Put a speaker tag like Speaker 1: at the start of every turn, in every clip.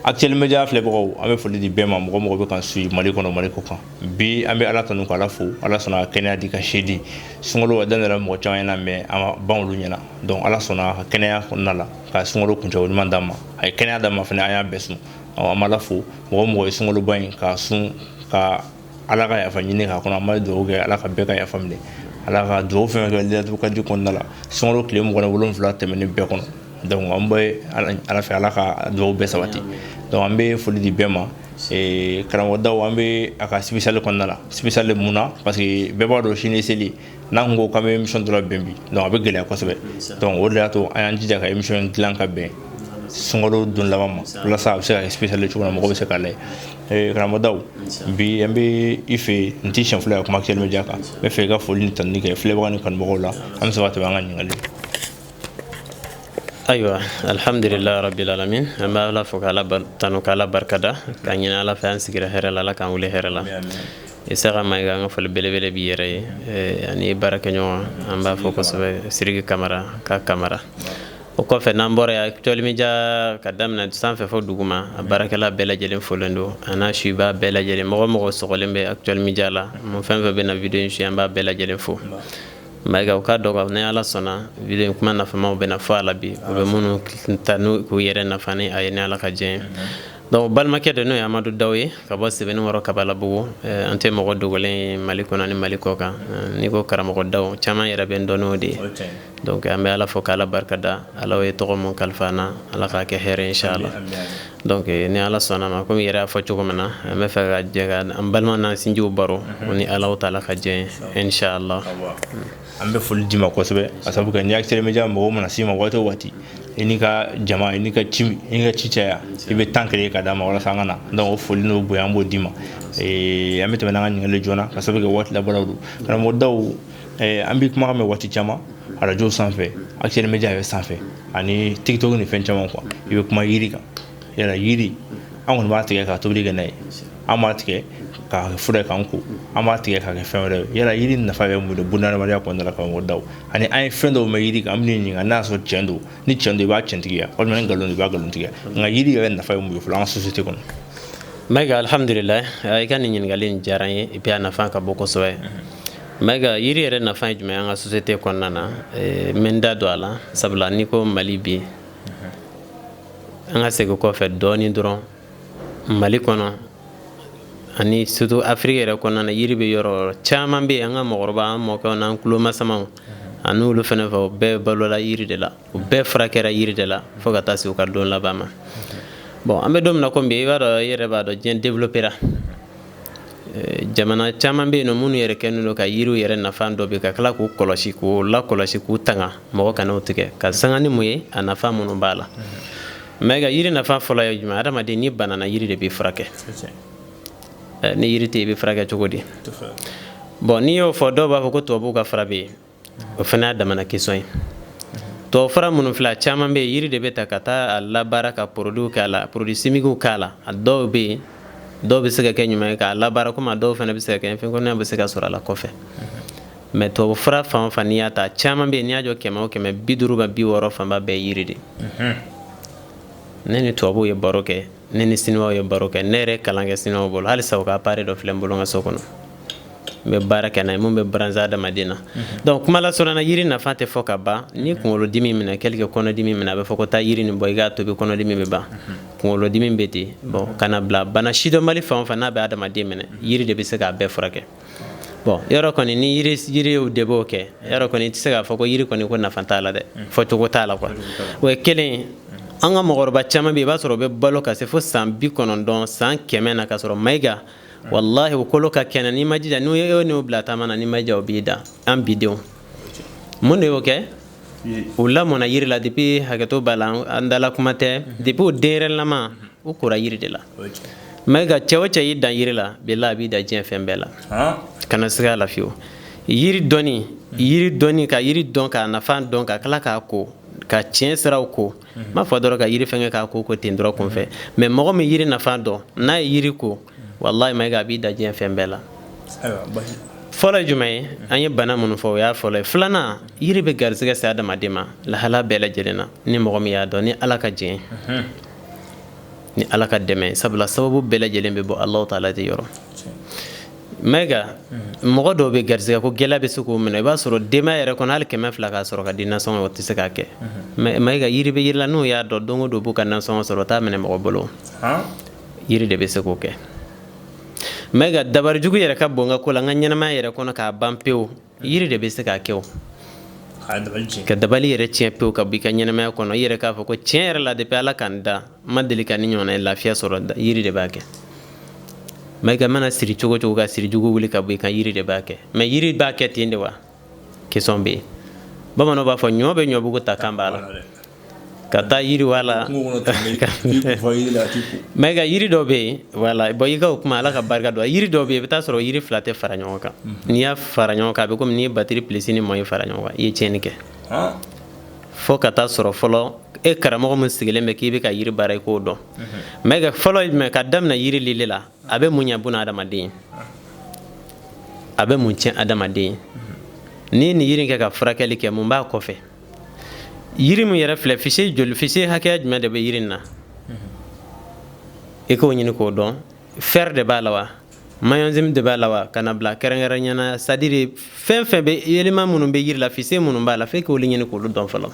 Speaker 1: Actuel Media filɛbagaw, an bɛ foli di bɛɛ ma, mɔgɔ mɔgɔ bɛ k'an suit Mali kɔnɔ, Mali kɔ kan. Bi an bɛ Ala tanu k'Ala fo, Ala sɔnna ka kɛnɛya di, ka si di. Sunkalo a daminɛra mɔgɔ caman ɲɛna, mais a ma ban olu ɲɛna. Donc Ala sɔnna ka kɛnɛya kɔnɔna la ka sunkalo kuncɛ ɲuman d'an ma, a ye kɛnɛya d'an ma fana, an y'a bɛɛ sun. An b'Ala fo. Mɔgɔ mɔgɔ ye sunkaloba in ka sun ka Ala ka yafa ɲini k'a kɔnɔ, an bɛ dugawu kɛ Ala ka bɛɛ ka yafa minɛ, Ala ka dugawu fɛn fɛn kɛ Laylatul Kadri kɔnɔna la, sunkalo tile 27 tɛmɛnen bɛɛ kɔnɔ. Donc an bɛ Ala fɛ, Ala ka dugawu bɛɛ sabati. Donc an bɛ foli di bɛɛ ma. Karamɔgɔ Daw, an bɛ a ka spécial kɔnɔna la. Spécial mun na? Parce que bɛɛ b'a dɔn sini ye seli, n'an ko k'an bɛ émission dɔ labɛn bi, donc a bɛ gɛlɛya kosɛbɛ. Donc o de y'a to an y'an jija ka émission in dilan ka bɛn sunkalo don laban ma, walasa a bɛ se ka kɛ spécial cogo min na, mɔgɔw bɛ se k'a lajɛ. Karamɔgɔ Daw, bi an bɛ i fɛ, nin t'i siɲɛ fɔlɔ ye ka kuma Actuel Media kan. N bɛ fɛ i ka foli ni tanuni kɛ filɛbaga ni kanubagaw la, an bɛ sɔrɔ ka tɛmɛ an ka ɲininkali.
Speaker 2: Ayiwa, alhamdulillah rabbil alamin. An bɛ Ala fo k'Ala tanu, k'Ala barikada, k'a ɲini Ala fɛ, an sigira hɛrɛ la, Ala k'an wuli hɛrɛ la. Isaka Mayiga, an ka foli belebele b'i yɛrɛ ye ani baarakɛɲɔgɔn, an b'a fɔ kosɛbɛ, Sidiki Kamara ka Kamara. O kɔfɛ, n'an bɔra yan, Actuel Media ka daminɛ sanfɛ fo duguma, a baarakɛla bɛɛ lajɛlen folen don, a n'a suivant bɛɛ lajɛlen, mɔgɔ mɔgɔ sɔgɔlen bɛ Actuel Media la, mun fɛn fɛn bɛ na vidéo in suit, an b'a bɛɛ lajɛlen fo. Mayiga, u k'a dɔn k'a ni Ala sɔnna, vidéo in kuma nafamaw bɛna fɔ a la bi, u bɛ minnu ta n'u k'u yɛrɛ nafa ni a ye, ni Ala ka diɲɛ ye. Donc balimakɛ de, n'o ye Amadu Daw ye ka bɔ Sɛbɛnnikɔrɔ Kabalabugu, an tɛ mɔgɔ dogolen ye Mali kɔnɔ ni Mali kɔ kan. N'i ko karamɔgɔ Daw, caman yɛrɛ bɛ n dɔn n'o de ye. Donc an bɛ Ala fo k'Ala barika da, Ala ye tɔgɔ mun kalifa an na, Ala k'a kɛ hɛrɛ, inchallah. Donc ni Ala sɔnna ma, komi yɛrɛ y'a fɔ cogo min na, an bɛ fɛ ka jɛ ka an balima n'an sinjiw baro ni Ala taala ka diɲɛ ye, inchallah.
Speaker 1: An bɛ foli d'i ma kosɛbɛ, ka sababu kɛ ni Actuel Media mɔgɔw mana s'i ma waati o waati, i n'i ka jama, i n'i ka ci, i n'i ka ci caya, i bɛ temps créer ka d'a ma walasa an ka na. Donc o foli n'o bonya, an b'o d'i ma. An bɛ tɛmɛ n'an ka ɲininkali joona, ka sababu kɛ waati labɔlaw don. Karamɔgɔ Daw, an bɛ kumakan mɛn waati caman arajo sanfɛ, Actuel Media yɛrɛ sanfɛ ani TikTok ni fɛn caman quoi, i bɛ kuma yiri kan. Yala yiri, an kɔni b'a tigɛ ka tobili kɛ n'a ye, an b'a tigɛ k'a kɛ fura ye k'an ko, an b'a tigɛ k'a kɛ fɛn wɛrɛ ye. Yala yiri nafa bɛ mun de bunahadamadenya kɔnɔna la, karamɔgɔ Daw? Ani an ye fɛn dɔw mɛn yiri kan, an bɛn'i ɲininka n'a y'a sɔrɔ tiɲɛ don. Ni tiɲɛ don, i b'a tiɲɛtigiya, walima ni nkalon don, i b'a nkalontigiya. Nka yiri yɛrɛ nafa ye mun ye fɔlɔ an ka société kɔnɔ?
Speaker 2: Mayiga, alhamdulillah, i ka nin ɲininkali in diyara n ye, et puis a nafa ka bon kosɛbɛ. Mayiga, yiri yɛrɛ nafa ye jumɛn ye an ka société kɔnɔna na? N bɛ n da don a la, sabula n'i ko Mali bi, an ka segin kɔfɛ dɔɔnin dɔrɔn, Mali kɔnɔ ani surtout Afrique yɛrɛ kɔnɔna na, yiri bɛ yɔrɔ caman bɛ yen. An ka mɔgɔkɔrɔba, an mɔkɛw n'an tulomasamaw ani olu fɛnɛ fɛ, u bɛɛ balola yiri de la, u bɛɛ furakɛra yiri de la fo ka taa se u ka don laban ma. Bon, an bɛ don min na komi bi, i b'a dɔn, i yɛrɛ b'a dɔn, diɲɛ développera, jamana caman bɛ yen nɔ minnu yɛrɛ kɛlen don ka yiriw yɛrɛ nafa dɔ bɛ ka tila k'u kɔlɔsi, k'u lakɔlɔsi, k'u tanga, mɔgɔ kana o tigɛ, ka sanga ni mun ye, a nafa minnu b'a la. Mais ka yiri nafa fɔlɔ ye jumɛn? Adamaden, n'i banana, yiri de b'i furakɛ. Ni yiri tɛ, i bɛ furakɛ cogo di? Bon, n'i y'o fɔ, dɔw b'a fɔ ko tubabuw ka fura bɛ yen. O fana y'a damana question ye. Tubabu fura minnu filɛ, a caman bɛ yen, yiri de bɛ ta ka taa a labaara ka produit k'a la, produit chimique k'a la. A dɔw bɛ yen, dɔw bɛ se ka kɛ ɲuman ye k'a labaara, komi a dɔw fana bɛ se ka kɛ fɛn bɛ se ka sɔrɔ a la kɔfɛ. Mais tubabu fura fan o fan, n'i y'a ta, caman bɛ yen, n'i y'a jɔ 100 o 100, 50 ba 60 fanba bɛɛ ye yiri de. Ne ni tubabuw ye baro kɛ, ne ni siniwaw ye baro kɛ, ne yɛrɛ kalan kɛ siniwaw bolo. Halisa u ka appareil dɔ filɛ n bolo n ka so kɔnɔ, n bɛ baara kɛ n'a ye, mun bɛ brancher adamaden na. Donc kuma lasurunya na, yiri nafa tɛ fɔ ka ban. Ni kunkolodimi minɛ, quelque kɔnɔdimi minɛ, a bɛ fɔ ko taa yiri nin bɔ, i k'a tobi, kɔnɔdimi bɛ ban, kunkolodimi bɛ ten. Bon, ka na bila bana sidɔnbali fan o fan n'a bɛ adamaden minɛ, yiri de bɛ se k'a bɛɛ furakɛ. Bon, yɔrɔ kɔni, ni yiri yiriw de b'o kɛ, yɔrɔ kɔni, i tɛ se k'a fɔ ko yiri kɔni ko nafa t'a la dɛ, fɔcogo t'a la quoi. O ye kelen. An ka mɔgɔkɔrɔba caman bɛ yen, i b'a sɔrɔ u bɛ balo ka se fo san 90, san 100 na, ka sɔrɔ, Mayiga, wallahi, u kolo ka kɛnɛ. N'i ma jija, n'u ye n'o bila taama na, n'i ma jija, o b'i da. An bidenw, mun de y'o kɛ? U lamɔna yiri la depuis, hakɛto b'a la, an dala kuma tɛ, depuis u denyɛrɛlama, u kora yiri de la. Mayiga, cɛ o cɛ y'i dan yiri la, bilahi, a b'i da diɲɛ fɛn bɛɛ la, kana siga a la fiyewu. Yiri dɔnni, yiri dɔnni, ka yiri dɔn, k'a nafa dɔn, ka tila k'a ko, ka tiɲɛ siraw ko, n m'a fɔ dɔrɔn ka yiri fɛngɛ k'a ko ko ten dɔrɔn kunfɛ. Mais mɔgɔ min yiri nafa dɔn, n'a ye yiri ko, wallahi, Mayiga, a b'i da diɲɛ fɛn bɛɛ la. Fɔlɔ ye jumɛn ye? An ye bana minnu fɔ, o y'a fɔlɔ ye. Filanan, yiri bɛ garisɛgɛ se adamaden ma lahala bɛɛ lajɛlen na, ni mɔgɔ min y'a dɔn, ni Ala ka diɲɛ. Ni Ala ka dɛmɛ, sabula sababu bɛɛ lajɛlen bɛ bɔ Alahu taala de yɔrɔ. Mayiga, mɔgɔ dɔw bɛ garisɛgɛ ko gɛlɛya bɛ se k'o minɛ, i b'a sɔrɔ denbaya yɛrɛ kɔnɔ, hali 200 k'a sɔrɔ ka di nasɔngɔ, o tɛ se k'a kɛ. Mais Mayiga, yiri bɛ yiri la, n'u y'a dɔn don o don b'u ka nasɔngɔ sɔrɔ, o t'a minɛ mɔgɔ bolo. Yiri de bɛ se k'o kɛ. Mayiga, dabarijugu yɛrɛ ka bon n ka ko la, n ka ɲɛnamaya yɛrɛ kɔnɔ, k'a ban pewu, yiri de bɛ se k'a kɛ o. Ka dabali yɛrɛ tiɲɛ pewu ka bɔ i ka ɲɛnamaya kɔnɔ, i yɛrɛ k'a fɔ ko tiɲɛ yɛrɛ la, depuis Ala ka n da, n ma deli ka ni ɲɔgɔnna ye lafiya sɔrɔ. Yiri de b'a kɛ. Mayiga, mana siri cogo cogo ka siri jugu wuli ka bɔ i kan, yiri de b'a kɛ. Mais yiri b'a kɛ ten de wa? Question bɛ yen. Bamananw b'a fɔ ɲɔ bɛ ɲɔbugu ta kan b'a la ka taa yiri wala. Mayiga, yiri dɔ bɛ yen, voilà. Bon, i ka o kuma, Ala ka barika don. Yiri dɔ bɛ yen, i bɛ taa sɔrɔ yiri fila tɛ fara ɲɔgɔn kan. N'i y'a fara ɲɔgɔn kan, a bɛ komi n'i ye batterie plus ni moins fara ɲɔgɔn kan, i ye tiɲɛni kɛ. Fo ka taa sɔrɔ fɔlɔ, e karamɔgɔ min sigilen bɛ k'i bɛ ka yiri baara, i k'o dɔn. Mayiga, fɔlɔ ye jumɛn? Ka daminɛ yiri lili la, a bɛ mun ɲɛ buna adamaden ye, a bɛ mun tiɲɛ adamaden ye? N'i ye nin yiri kɛ ka furakɛli kɛ, mun b'a kɔfɛ? Yiri min yɛrɛ filɛ, fichier joli, fichier hakɛya jumɛn de bɛ yiri in na? I k'o ɲini k'o dɔn. Fer de b'a la wa, magnésium de b'a la wa, ka na bila kɛrɛnkɛrɛnnenya na, c'est à dire fɛn fɛn bɛ, élément minnu bɛ yiri la, fichier minnu b'a la, f'e k'olu ɲini k'olu dɔn fɔlɔ.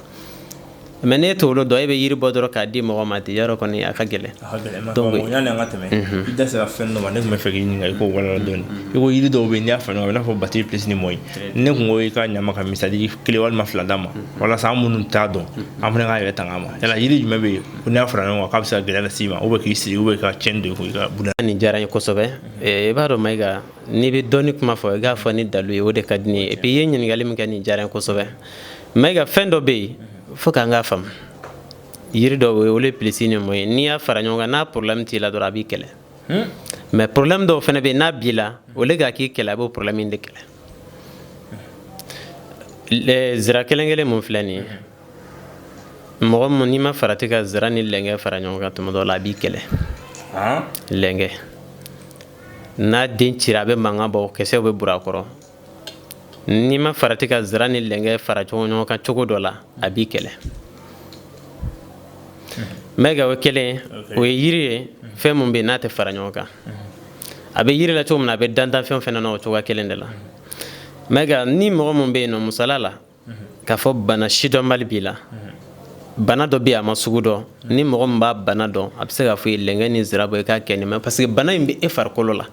Speaker 2: Mais n'e t'olu dɔn, e bɛ yiri bɔ dɔrɔn k'a di mɔgɔ ma ten, yarɔ kɔni a ka gɛlɛn.
Speaker 1: A ka gɛlɛn. Donc yanni an ka tɛmɛ, i da sera fɛn dɔ ma, ne tun bɛ fɛ k'i ɲininka, i k'o walawala dɔɔni. I ko yiri dɔw bɛ yen, n'i y'a fara ɲɔgɔn kan, a bɛ n'a fɔ batterie plus ni moins. Ne kun ko i ka ɲama ka misali kelen walima fila d'a ma, walasa an minnu t'a dɔn, an fana k'an yɛrɛ tanga a ma. Yala yiri jumɛn bɛ yen ko n'i y'a fara ɲɔgɔn kan, k'a bɛ se ka gɛlɛya las'i ma, ou bien k'i siri, ou bien ka tiɲɛni don i kun i ka buna?
Speaker 2: Nin diyara n ye kosɛbɛ. I b'a dɔn Mayiga, n'i bɛ dɔnni kuma fɔ, i k'a fɔ ni dalu ye, o de ka di ne ye. Et puis i ye ɲininkali min kɛ, nin diyara n ye kosɛbɛ. Mayiga, fɛn dɔ bɛ yen, fo k'an k'a faamu. Yiri dɔw bɛ yen, olu ye plus ni moins ye. N'i y'a fara ɲɔgɔn kan, n'a problème t'i la dɔrɔn, a b'i kɛlɛ. Mais problème dɔw fana bɛ yen, n'a b'i la, au lieu k'a k'i kɛlɛ, a b'o problème in de kɛlɛ. Zira kelen kelen mun filɛ nin ye, mɔgɔ mun n'i ma farati ka zira ni lɛnkɛ fara ɲɔgɔn kan, tuma dɔw la a b'i kɛlɛ. Lɛnkɛ, n'a den cira, a bɛ mankan bɔ, kisɛw bɛ bur'a kɔrɔ. N'i ma farati ka zira ni lɛnkɛ fara ɲɔgɔn kan cogo dɔ la, a b'i kɛlɛ. Mɛ o kelen, o ye yiri ye, fɛn mun bɛ yen n'a tɛ fara ɲɔgɔn kan. A bɛ yiri la cogo min na, a bɛ dantanfɛn fɛnɛ na o cogoya kelen de la. Mɛ ni mɔgɔ mun bɛ yen nɔ, musala la, k'a fɔ bana sidɔnbali b'i la, bana dɔ bɛ yen, a ma sugu dɔn, ni mɔgɔ min b'a bana dɔn, a bɛ se k'a fɔ i ye lɛnkɛ ni zira bɔ, i k'a kɛ nin ma, parce que bana in bɛ e farikolo la.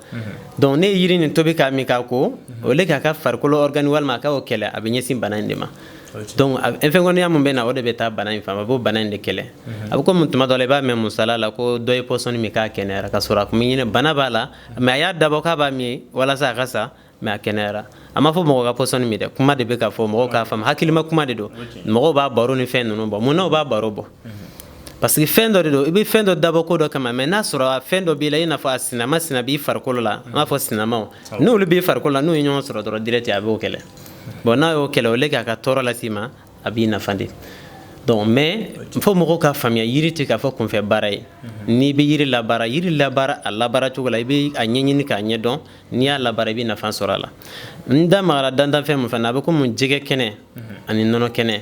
Speaker 2: Donc ne ye yiri nin tobi k'a min k'a ko, au lieu k'a ka farikolo organe walima a ka o kɛlɛ, a bɛ ɲɛsin bana in de ma. Donc infection mun bɛ na, o de bɛ taa bana in fan, a b'o bana in de kɛlɛ. A bɛ komi tuma dɔ la, i b'a mɛn musala la ko dɔ ye pɔsɔni min k'a kɛnɛyara, ka sɔrɔ a kun bɛ ɲini bana b'a la, mais a y'a dabɔ k'a b'a min walasa a ka sa, mais a kɛnɛyara. A ma fɔ mɔgɔ ka pɔsɔni min dɛ, kuma de bɛ ka fɔ, mɔgɔw k'a faamu, hakilima kuma de don. Mɔgɔw b'a baro ni fɛn ninnu bɔ, mun na u b'a baro bɔ? Parce que fɛn dɔ de don, i bɛ fɛn dɔ dabɔ ko dɔ kama, mais n'a sɔrɔ fɛn dɔ b'i la, i n'a fɔ a sinama sina b'i farikolo la, an b'a fɔ sinamaw, n'olu b'i farikolo la, n'u ye ɲɔgɔn sɔrɔ dɔrɔn direct, a b'o kɛlɛ. Bon, n'a y'o kɛlɛ, au lieu k'a ka tɔɔrɔ las'i ma, a b'i nafa de. Donc mais fo mɔgɔw ka faamuya, yiri tɛ k'a fɔ kunfɛ baara ye. N'i bɛ yiri labaara, yiri labaara a labaara cogo la, i bɛ a ɲɛɲini k'a ɲɛdɔn. N'i y'a labaara, i bɛ nafa sɔrɔ a la. N da magara dantanfɛn mun fana, a bɛ komi jɛgɛ kɛnɛ ani nɔnɔ kɛnɛ.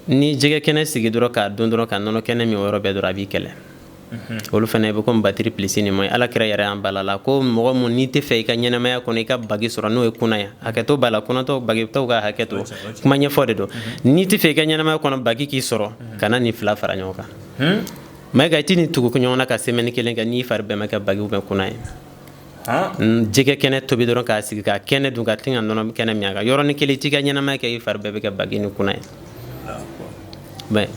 Speaker 2: Ni jɛgɛ kɛnɛ sigi dɔrɔn k'a dun dɔrɔn, ka nɔnɔ kɛnɛ min, o yɔrɔ bɛɛ dɔrɔn, a b'i kɛlɛ. Olu fana bɛ komi batterie plus ni moins. Ala kira yɛrɛ y'an bala la ko mɔgɔ mun n'i tɛ fɛ i ka ɲɛnamaya kɔnɔ, i ka bagi sɔrɔ, n'o ye kunna ye, hakɛto b'a la, kunnatɔ bagitɔw ka hakɛ to, kuma ɲɛfɔ de don. N'i tɛ fɛ i ka ɲɛnamaya kɔnɔ bagi k'i sɔrɔ, kana nin fila fara ɲɔgɔn kan. Mayiga, i tɛ nin tugu ɲɔgɔn na ka semaine kelen kɛ, n'i fari bɛɛ ma kɛ bagi ou bien kunna ye. Jɛgɛ kɛnɛ tobi dɔrɔn k'a sigi k'a kɛnɛ dun, ka tila ka nɔnɔ kɛnɛ min a kan, yɔrɔnin kelen, i t'i ka ɲɛnamaya kɛ, i fari bɛɛ bɛ kɛ bagi ni kunna ye. Mais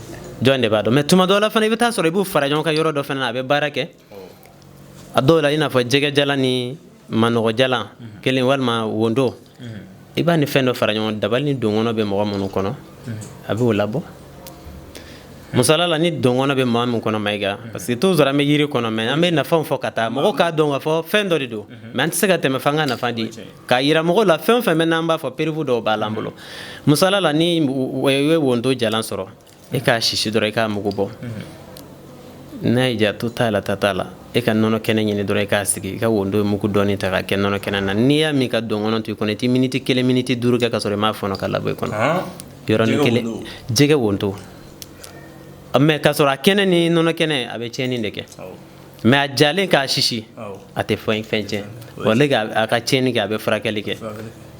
Speaker 2: jɔn de b'a dɔn? Mais tuma dɔw la fana, i bɛ taa sɔrɔ i b'u fara ɲɔgɔn kan yɔrɔ dɔ fana na, a bɛ baara kɛ. A dɔw la, i n'a fɔ jɛgɛjalan ni manɔgɔjalan kelen walima wondo, i b'a ni fɛn dɔ fara ɲɔgɔn, dabali ni donkɔnɔ bɛ mɔgɔ minnu kɔnɔ, a b'o labɔ. Musala la, ni donkɔnɔ bɛ maa min kɔnɔ, Mayiga, parce que toujours an bɛ yiri kɔnɔ, mais an bɛ nafaw fɔ ka taa, mɔgɔw k'a dɔn k'a fɔ fɛn dɔ de don, mais an tɛ se ka tɛmɛ f'an ka nafa di k'a yira mɔgɔw la. Fɛn o fɛn bɛ n'an b'a fɔ, preuve dɔw b'a la an bolo. Musala la, ni i ye wondo jalan sɔrɔ, e k'a sisi dɔrɔn, i k'a mugu bɔ, n'a y'i diya, to t'a la, ta t'a la, e ka nɔnɔ kɛnɛ ɲini dɔrɔn, i k'a sigi, i ka wondo mugu dɔɔni ta k'a kɛ nɔnɔ kɛnɛ na. N'i y'a min ka donkɔnɔ to i kɔnɔ, i tɛ miniti kelen, miniti duuru kɛ ka sɔrɔ i m'a fɔnɔ ka labɔ i kɔnɔ. Yɔrɔnin kelen, jɛgɛ wondo. Mais k'a sɔrɔ a kɛnɛ ni nɔnɔ kɛnɛ, a bɛ tiɲɛni de kɛ. Mais a jalen k'a sisi, a tɛ fɛn fɛn tiɲɛ. Wala a ka tiɲɛni kɛ, a bɛ furakɛli kɛ.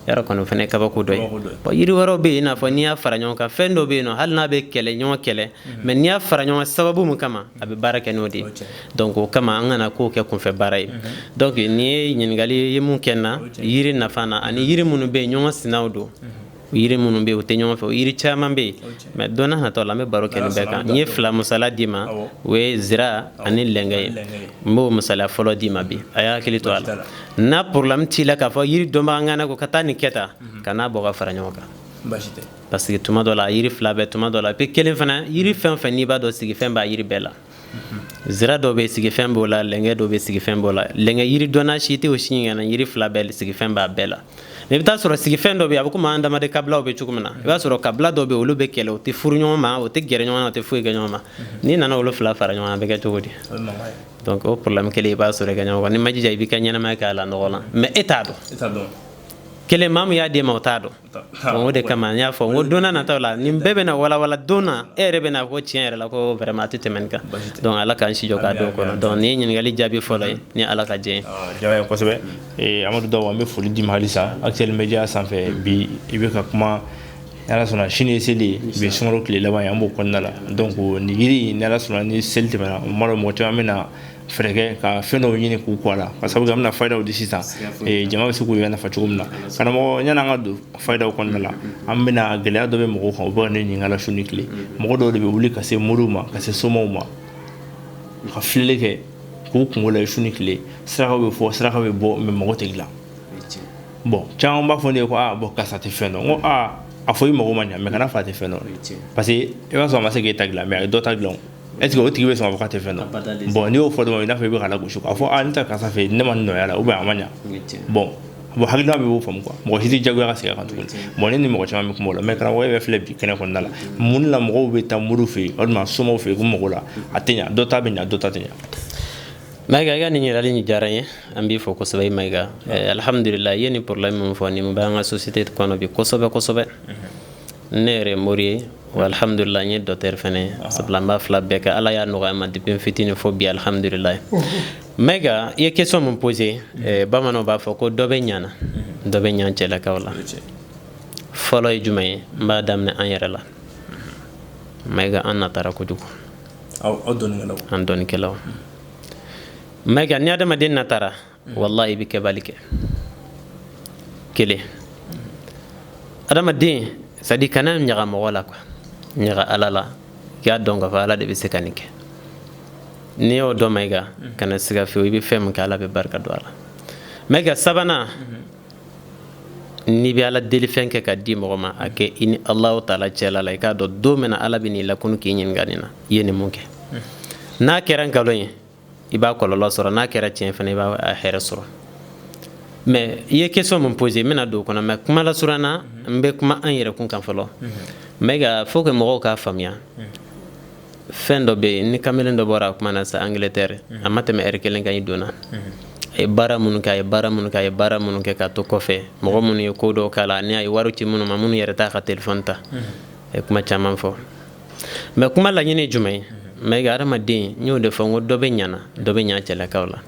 Speaker 2: Yɔrɔ kɔni fana ye kabako dɔ ye. Bon, yiri wɛrɛw bɛ yen, i n'a fɔ n'i y'a fara ɲɔgɔn kan, fɛn dɔ bɛ yen nɔ, hali n'a bɛ kɛlɛ, ɲɔgɔn kɛlɛ, mais n'i y'a fara ɲɔgɔn kan sababu min kama, a bɛ baara kɛ n'o de ye. Donc o kama, an kana kow kɛ kunfɛ baara ye. Donc nin ye ɲininkali ye mun kɛ n na yiri nafa na, ani yiri minnu bɛ yen, ɲɔgɔn sinaw don, yiri minnu bɛ yen, u tɛ ɲɔgɔn fɛ, o yiri caman bɛ yen. Mais don n'a nataw la, an bɛ baro kɛ nin bɛɛ kan. N ye fila misaliya d'i ma, o ye zira ani lɛngɛ ye. N b'o misaliya fɔlɔ d'i ma bi. A y'a hakili to a la, n'a problème t'i la k'a fɔ yiri dɔnbaga ŋana ko ka taa nin kɛ tan, ka n'a bɔ ka fara ɲɔgɔn kan, parce que tuma dɔ la, yiri fila bɛɛ, tuma dɔ la puis kelen fana. Yiri fɛn o fɛn n'i b'a dɔn, sigifɛn b'a yiri bɛɛ la. Zira dɔ bɛ sigifɛn b'o la, lɛngɛ dɔ bɛ sigifɛn b'o la. Lɛngɛ yiri dɔnna si tɛ o si ɲɛna, yiri fila bɛɛ sigifɛn b'a bɛɛ la. Mais i bɛ taa sɔrɔ sigifɛn dɔ bɛ yen, a bɛ komi an adamaden kabilaw bɛ cogo min na. I b'a sɔrɔ kabila dɔ bɛ yen, olu bɛ kɛlɛ, u tɛ furu ɲɔgɔn ma, u tɛ gɛrɛ ɲɔgɔn na, u tɛ foyi kɛ ɲɔgɔn ma. N'i nana olu fila fara ɲɔgɔn kan, a bɛ kɛ cogo di? Donc o problème kelen i b'a sɔrɔ i ka ɲɔgɔn kan. N'i ma jija, i b'i ka ɲɛnamaya kɛ a la nɔgɔ la, mais e t'a dɔn. Kelen, maa min y'a d'e ma, o t'a dɔn. Donc o de kama n y'a fɔ n ko don n'a nataw la, nin bɛɛ bɛna walawala. Don na, e yɛrɛ bɛna fɔ tiɲɛ yɛrɛ la ko vraiment a tɛ tɛmɛ nin kan. Donc Ala k'an si jɔ k'a don kɔnɔ. Donc nin ye ɲininkali jaabi fɔlɔ ye, ni Ala ka diɲɛ ye.
Speaker 1: Diyara n ye kosɛbɛ, Amadu Daw. An bɛ foli d'i ma halisa Actuel Media sanfɛ. Bi i bɛ ka kuma, ni Ala sɔnna, sini ye seli ye, bi ye sunkalo tile laban ye, an b'o kɔnɔna la. Donc nin yiri, ni Ala sɔnna, ni seli tɛmɛna, n b'a dɔn mɔgɔ caman bɛna fɛɛrɛ kɛ ka fɛn dɔw ɲini k'u kɔ a la, ka sababu kɛ an bɛna fayidaw di sisan, jama bɛ se k'u yɛrɛ nafa cogo min na. Karamɔgɔ, yanni an ka don fayidaw kɔnɔna la, an bɛna gɛlɛya dɔ bɛ mɔgɔw kan, u bɛ ka ne ɲininka la su ni tile. Mɔgɔ dɔw de bɛ wuli ka se moriw ma, ka se somaw ma, ka filɛli kɛ k'u kungo lajɛ su ni tile. Sarakaw bɛ fɔ, saraka bɛ bɔ, mais mɔgɔ tɛ dilan. Bon, caman b'a fɔ ne ye ko aa, bon, karisa tɛ fɛn dɔn. N ko aa, a fɔ i mago ma ɲa, mais kana fɔ a tɛ fɛn dɔn, parce que i b'a sɔrɔ a ma se k'e ta dilan, mais a ye dɔ ta dilan. Est ce que o tigi bɛ sɔn k'a fɔ k'a tɛ fɛn dɔn? Bon, n'i y'o fɔ dɔrɔn, i n'a fɔ i bɛ ka lagosi, k'a fɔ aa, ne ta karisa fɛ yen, ne ma nɔgɔya la, ou bien a ma ɲa. Bon, hakilina bɛ b'o faamu quoi, mɔgɔ si tɛ jagoya ka segin a kan tuguni. Bon, ne ni mɔgɔ caman bɛ kuma o la. Mais karamɔgɔ, e bɛ filɛ bi kɛnɛ kɔnɔna la, mun la mɔgɔw bɛ taa moriw fɛ yen walima somaw fɛ yen k'u mago la, a tɛ ɲa, dɔ ta bɛ ɲa, dɔ ta tɛ ɲa?
Speaker 2: Mayiga, i ka nin ɲininkali in diyara n ye, an b'i fo kosɛbɛ. I Mayiga, alhamdulillah, i ye nin problème min fɔ, nin b'an ka société kɔnɔ bi kosɛbɛ kosɛbɛ. Ne yɛrɛ ye mori ye wa, alhamdulillah, n ye docteur fɛnɛ ye, sabula n b'a fila bɛɛ kɛ. Ala y'a nɔgɔya n ma depuis n fitinin fo bi, alhamdulillah. Mayiga, i ye question min posé, bamananw b'a fɔ ko dɔ bɛ ɲana, dɔ bɛ ɲan cɛlakaw la. Fɔlɔ ye jumɛn ye? N b'a daminɛ an yɛrɛ la. Mayiga, an natara kojugu.
Speaker 1: Aw dɔnnikɛlaw?
Speaker 2: An dɔnnikɛlaw. Mayiga, ni adamaden natara, wallahi, i bɛ kɛbali kɛ. Kelen, adamaden, c'est à dire kana ɲaga mɔgɔ la quoi, ɲaga Ala la. I k'a dɔn k'a fɔ Ala de bɛ se ka nin kɛ. N'i y'o dɔn, Mayiga, kana siga fiyewu, i bɛ fɛn min kɛ, Ala bɛ barika don a la. Mayiga, sabanan, n'i bɛ Ala deli fɛn kɛ ka di mɔgɔ ma, a kɛ i ni Alahu taala cɛla la. I k'a dɔn don min na Ala bɛ n'i lakunu k'i ɲininka nin na, i ye nin mun kɛ. N'a kɛra nkalon ye, i b'a kɔlɔlɔ sɔrɔ. N'a kɛra tiɲɛ fana, i b'a hɛrɛ sɔrɔ. Mais i ye question min posé, n bɛna don o kɔnɔ, mais kuma lasurunya na, n bɛ kuma an yɛrɛ kun kan fɔlɔ. Mayiga, faut que mɔgɔw k'a faamuya, fɛn dɔ bɛ yen, ni kamalen dɔ bɔra a kuma na sa Angleterre, a ma tɛmɛ heure kelen kan, i donna, a ye baara minnu kɛ, a ye baara minnu kɛ, a ye baara minnu kɛ k'a to kɔfɛ, mɔgɔ minnu ye ko dɔw k'a la, ani a ye wari ci minnu ma, minnu yɛrɛ t'a ka téléphone ta, a ye kuma caman fɔ. Mais kuma laɲini ye jumɛn ye? Mayiga, adamaden, n y'o de fɔ n ko dɔ bɛ ɲana, dɔ bɛ ɲa cɛlakaw la.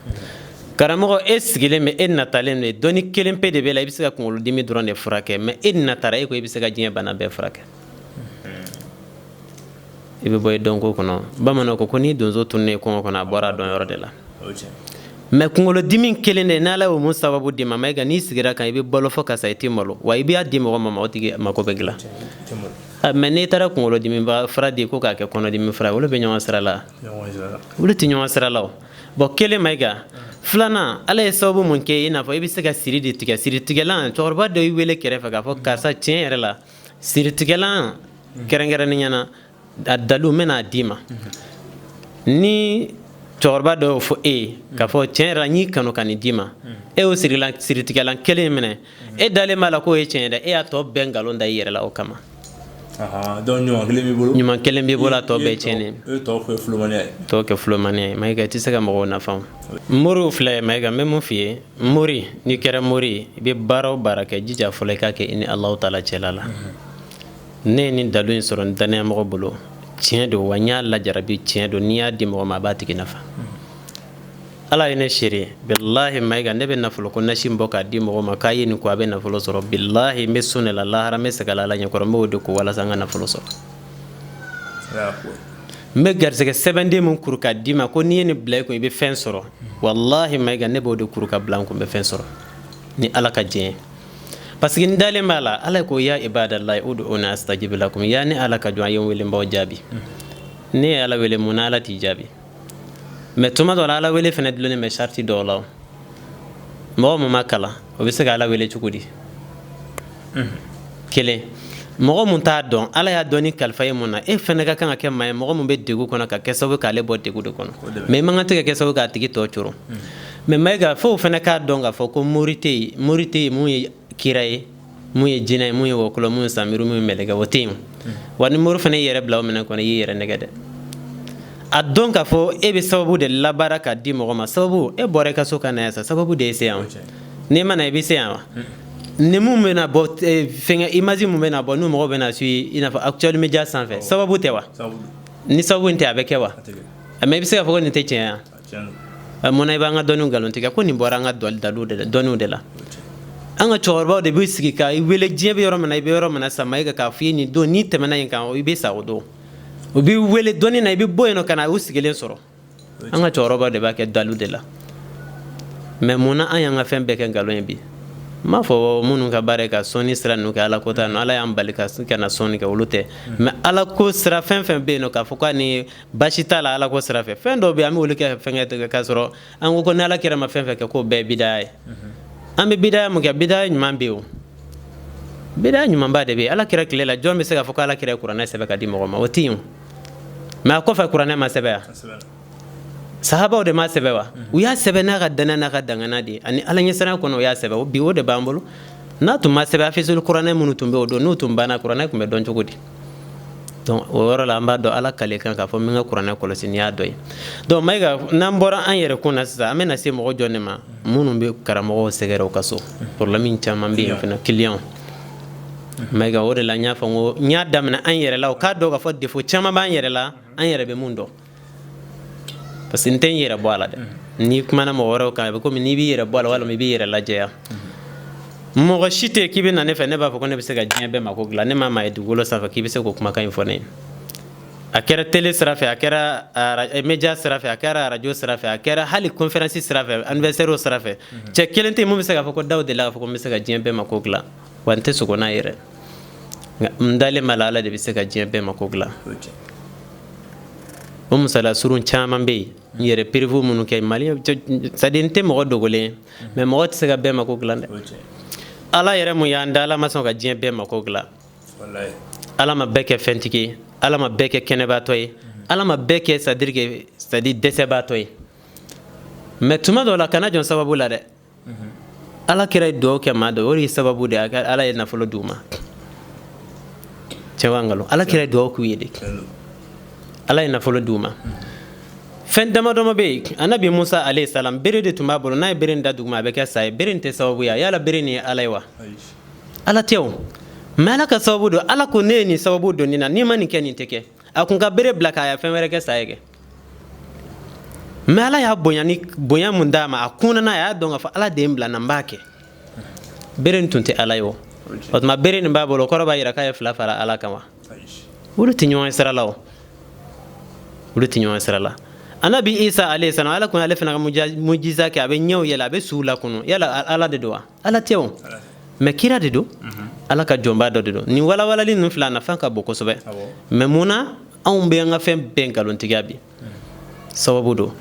Speaker 2: Karamɔgɔ, e sigilen bɛ, e natalen bɛ, dɔnni kelen pe de b'e la, i bɛ se ka kunkolodimi dɔrɔn de furakɛ. Mais e natara, e ko i bɛ se ka diɲɛ bana bɛɛ furakɛ, i bɛ bɔ i dɔnko kɔnɔ. Bamananw ko ko ni donso tununnen kɔngɔ kɔnɔ, a bɔra a dɔn yɔrɔ de la. Mais kunkolodimi kelen de, n'Ala y'o mun sababu d'i ma, Mayiga, n'i sigira kan, i bɛ balo fɔ ka sa, i tɛ malo wa. I b'a di mɔgɔ ma, o tigi mako bɛ dilan. Mais n'i taara kunkolodimi fura di ko k'a kɛ kɔnɔdimi fura ye, olu bɛ ɲɔgɔn sira la, olu tɛ ɲɔgɔn sira la o. Bon, kelen, Mayiga. Filanan, Ala ye sababu mun kɛ, i n'a fɔ i bɛ se ka siri de tigɛ, siri tigɛlan. Cɛkɔrɔba dɔ y'i wele kɛrɛfɛ k'a fɔ karisa, tiɲɛ yɛrɛ la, siri tigɛlan kɛrɛnkɛrɛnnenya na, a dalu n bɛna d'i ma. Ni cɛkɔrɔba dɔ y'o fɔ e ye k'a fɔ tiɲɛ yɛrɛ la, n y'i kanu ka nin d'i ma, e y'o siritigɛlan kelen minɛ, e dalen b'a la k'o ye tiɲɛ ye dɛ, e y'a tɔ bɛɛ nkalon da i yɛrɛ la o kama.
Speaker 1: Donc ɲuman kelen b'i bolo.
Speaker 2: Ɲuman kelen b'i bolo, a tɔ bɛɛ tiɲɛnen.
Speaker 1: E ye tɔ kɛ fulomaniya ye.
Speaker 2: Tɔ kɛ fulomaniya ye. Mayiga, i tɛ se ka mɔgɔw nafa. Moriw filɛ, Mayiga, n bɛ mun f'i ye? Mori, n'i kɛra mori ye, i bɛ baara o baara kɛ, jija fɔlɔ i k'a kɛ i ni Alahu taala cɛla la. Ne ye nin dalu in sɔrɔ n danayamɔgɔ bolo. Tiɲɛ don wa, n y'a lajarabi, tiɲɛ don. N'i y'a di mɔgɔ ma, a b'a tigi nafa. Ala ye ne seere, bilahi Mayiga, ne bɛ nafolo ko nasi bɔ k'a di mɔgɔ ma k'a ye nin ko, a bɛ nafolo sɔrɔ. Bilahi, n bɛ sun de la, lahara n bɛ segin Ala ɲɛkɔrɔ, n b'o de ko walasa n ka nafolo sɔrɔ. N bɛ garisɛgɛ sɛbɛnden min kuru k'a d'i ma ko n'i ye nin bila i kun, i bɛ fɛn sɔrɔ, walahi Mayiga, ne b'o de kuru ka bila n kun, n bɛ fɛn sɔrɔ ni Ala ka diɲɛ ye, parce que n dalen b'a la. Ala ko ya ibadallahi ud'uni astajib lakum, ya ne Ala ka jɔn, a ye n wele, n b'aw jaabi. Ne ye Ala wele, mun na Ala t'i jaabi? Mais tuma dɔ la, Ala wele fana dulonnen bɛ sariti dɔw la. Mɔgɔ mun ma kalan, o bɛ se ka Ala wele cogo di? Kelen, mɔgɔ mun t'a dɔn Ala y'a dɔnni kalifa ye mun na, e fana ka kan ka kɛ maa ye, mɔgɔ mun bɛ degun kɔnɔ, ka kɛ sababu k'ale bɔ degun de kɔnɔ. Mais i man kan tɛ ka kɛ sababu k'a tigi tɔ coron. Mais Mayiga, f'o fana k'a dɔn k'a fɔ ko mori tɛ yen, mori tɛ yen mun ye kira ye, mun ye jinɛ ye, mun ye wɔkulɔ, mun ye samiru, mun ye mɛlɛkɛ, o tɛ yen. Wa ni mori fana y'i yɛrɛ bila o minɛn kɔnɔ, i y'i yɛrɛ nɛgɛ dɛ. A dɔn k'a fɔ e bɛ sababu de labaara k'a di mɔgɔ ma. Sababu, e bɔra i ka so ka na yan sa, sababu de ye se yan. N'i ma na, i bɛ se yan wa? Ni mun bɛna bɔ, fɛnkɛ image mun bɛna bɔ, n'u mɔgɔ bɛna suit, i n'a fɔ Actuel Media sanfɛ, sababu tɛ wa? Ni sababu in tɛ, a bɛ kɛ wa? Mais i bɛ se k'a fɔ ko nin tɛ tiɲɛ ye? Munna i b'an ka dɔnniw nkalon tigɛ ko nin bɔra an ka daluw de la, dɔnniw de la? An ka cɛkɔrɔbaw de bɛ sigi ka i wele, diɲɛ bɛ yɔrɔ min na, i bɛ yɔrɔ min na sa, Mayiga, k'a f'i ye nin don, n'i tɛmɛna yen kan, i bɛ sa o don. U b'i wele dɔnni na, i bɛ bɔ yen nɔ ka na u sigilen sɔrɔ. An ka cɛkɔrɔbaw de b'a kɛ dalu de la. Mais mun na an y'an ka fɛn bɛɛ kɛ nkalon ye bi? N m'a fɔ minnu ka baara ye ka sɔnni sira ninnu kɛ, Ala ko ta Ala y'an bali ka na sɔnni kɛ, olu tɛ. Mais Ala ko sira fɛn fɛn bɛ yen nɔ, k'a fɔ k'a ni baasi t'a la, Ala ko sira fɛ, fɛn dɔw bɛ yen, an bɛ olu kɛ fɛnkɛ k'a sɔrɔ an ko ko ni Ala kira ma fɛn fɛn kɛ, k'o bɛɛ ye bidaya ye. An bɛ bidaya mun kɛ? Bidaya ɲuman bɛ yen o, bidaya ɲumanba de bɛ yen. Ala kira tile la, jɔn bɛ se k'a fɔ ko Ala kira ye kuranɛ sɛbɛn ka di mɔgɔ ma? O tɛ yen. Mais a kɔfɛ, kuranɛ ma sɛbɛn yan, sahabaw de ma sɛbɛn wa? U y'a sɛbɛn n'a ka danaya n'a ka dangana de ye ani Ala ɲɛsiran kɔnɔ, u y'a sɛbɛn. Bi, o de b'an bolo. N'a tun ma sɛbɛn, hafizul kuranɛ minnu tun bɛ o don, n'u tun banna, kuranɛ tun bɛ dɔn cogo di? Donc o yɔrɔ la, an b'a dɔn Ala kale kan k'a fɔ min ka kuranɛ kɔlɔsi, n'i y'a dɔn ye. Donc Mayiga, n'an bɔra an yɛrɛ kun na sisan, an bɛna se mɔgɔ jɔn de ma? Minnu bɛ karamɔgɔw sɛgɛrɛ u ka so, problème caman bɛ yen fana, client. Mayiga, o de la n y'a fɔ n ko n y'a daminɛ an yɛrɛ la, o k'a dɔn k'a fɔ défaut caman b'an yɛrɛ la, an yɛrɛ bɛ mun dɔn, parce que n tɛ n yɛrɛ bɔ a la dɛ. N'i kumana mɔgɔ wɛrɛw kan, a bɛ komi n'i b'i yɛrɛ bɔ a la walima i b'i yɛrɛ lajɛya. Mɔgɔ si tɛ k'i bɛ na ne fɛ, ne b'a fɔ ko ne bɛ se ka diɲɛ bɛɛ mako dilan. Ne ma maa ye dugukolo sanfɛ k'i bɛ se k'o kumakan in fɔ ne ye. A kɛra télé sira fɛ, a kɛra média sira fɛ, a kɛra arajo sira fɛ, a kɛra hali conférence sira fɛ, anniversaire sira fɛ, cɛ kelen tɛ yen mun bɛ se k'a fɔ ko daw delila k'a fɔ ko n bɛ se ka diɲɛ bɛɛ mako dilan. Wa n tɛ sogo n'a yɛrɛ, nka n dalen b'a la, Ala de bɛ se ka diɲɛ bɛɛ mako dilan. O misaliya surun caman bɛ yen, n yɛrɛ preuve minnu kɛ Mali, c'est à dire n tɛ mɔgɔ dogolen ye, mais mɔgɔ tɛ se ka bɛɛ mako dilan dɛ. Ala yɛrɛ mun y'an da, Ala ma sɔn ka diɲɛ bɛɛ mako dilan. Ala ma bɛɛ kɛ fɛntigi ye, Ala ma bɛɛ kɛ kɛnɛbaatɔ ye, Ala ma bɛɛ kɛ, c'est à dire que, c'est à dire dɛsɛbaatɔ ye. Mais tuma dɔw la, kana jɔn sababu la dɛ. Ala kɛra ye dugawu kɛ maa dɔ, o de ye sababu de ye Ala ye nafolo d'u ma. Tiɲɛ wa nkalon? Ala kɛra ye dugawu k'u ye de, Ala ye nafolo d'u ma. Fɛn dama dama bɛ yen. Anabi Musa alayhi salam, bere de tun b'a bolo, n'a ye bere in da duguma, a bɛ kɛ sa ye. Bere in tɛ sababu ye? Yala bere nin ye Ala ye wa? Ala tɛ o. Mais Ala ka sababu don. Ala ko ne ye nin sababu don nin na, n'i ma nin kɛ, nin tɛ kɛ. A kun ka bere bila k'a fɛn wɛrɛ kɛ sa ye kɛ. Mais Ala y'a bonya ni bonya mun d'a ma, a kunna n'a, a y'a dɔn k'a fɔ Ala de ye n bila na, n b'a kɛ. Bere nin tun tɛ Ala ye o. O tuma, bere nin b'a bolo, o kɔrɔ b'a jira k'a ye fila fara Ala kan wa? Olu tɛ ɲɔgɔn sira la o, olu tɛ ɲɔgɔn sira la. Anabi Isa alayhi salam, Ala kun ale fana ka mujiza kɛ, a bɛ ɲɛw yɛlɛ, a bɛ suw lakunu. Yala Ala de don wa? Ala tɛ o, mais kira de don, Ala ka jɔnba dɔ de don. Nin walawalali ninnu fila nafa ka bon kosɛbɛ. Mais mun na anw bɛ an ka fɛn bɛɛ nkalontigiya bi? Sababu don.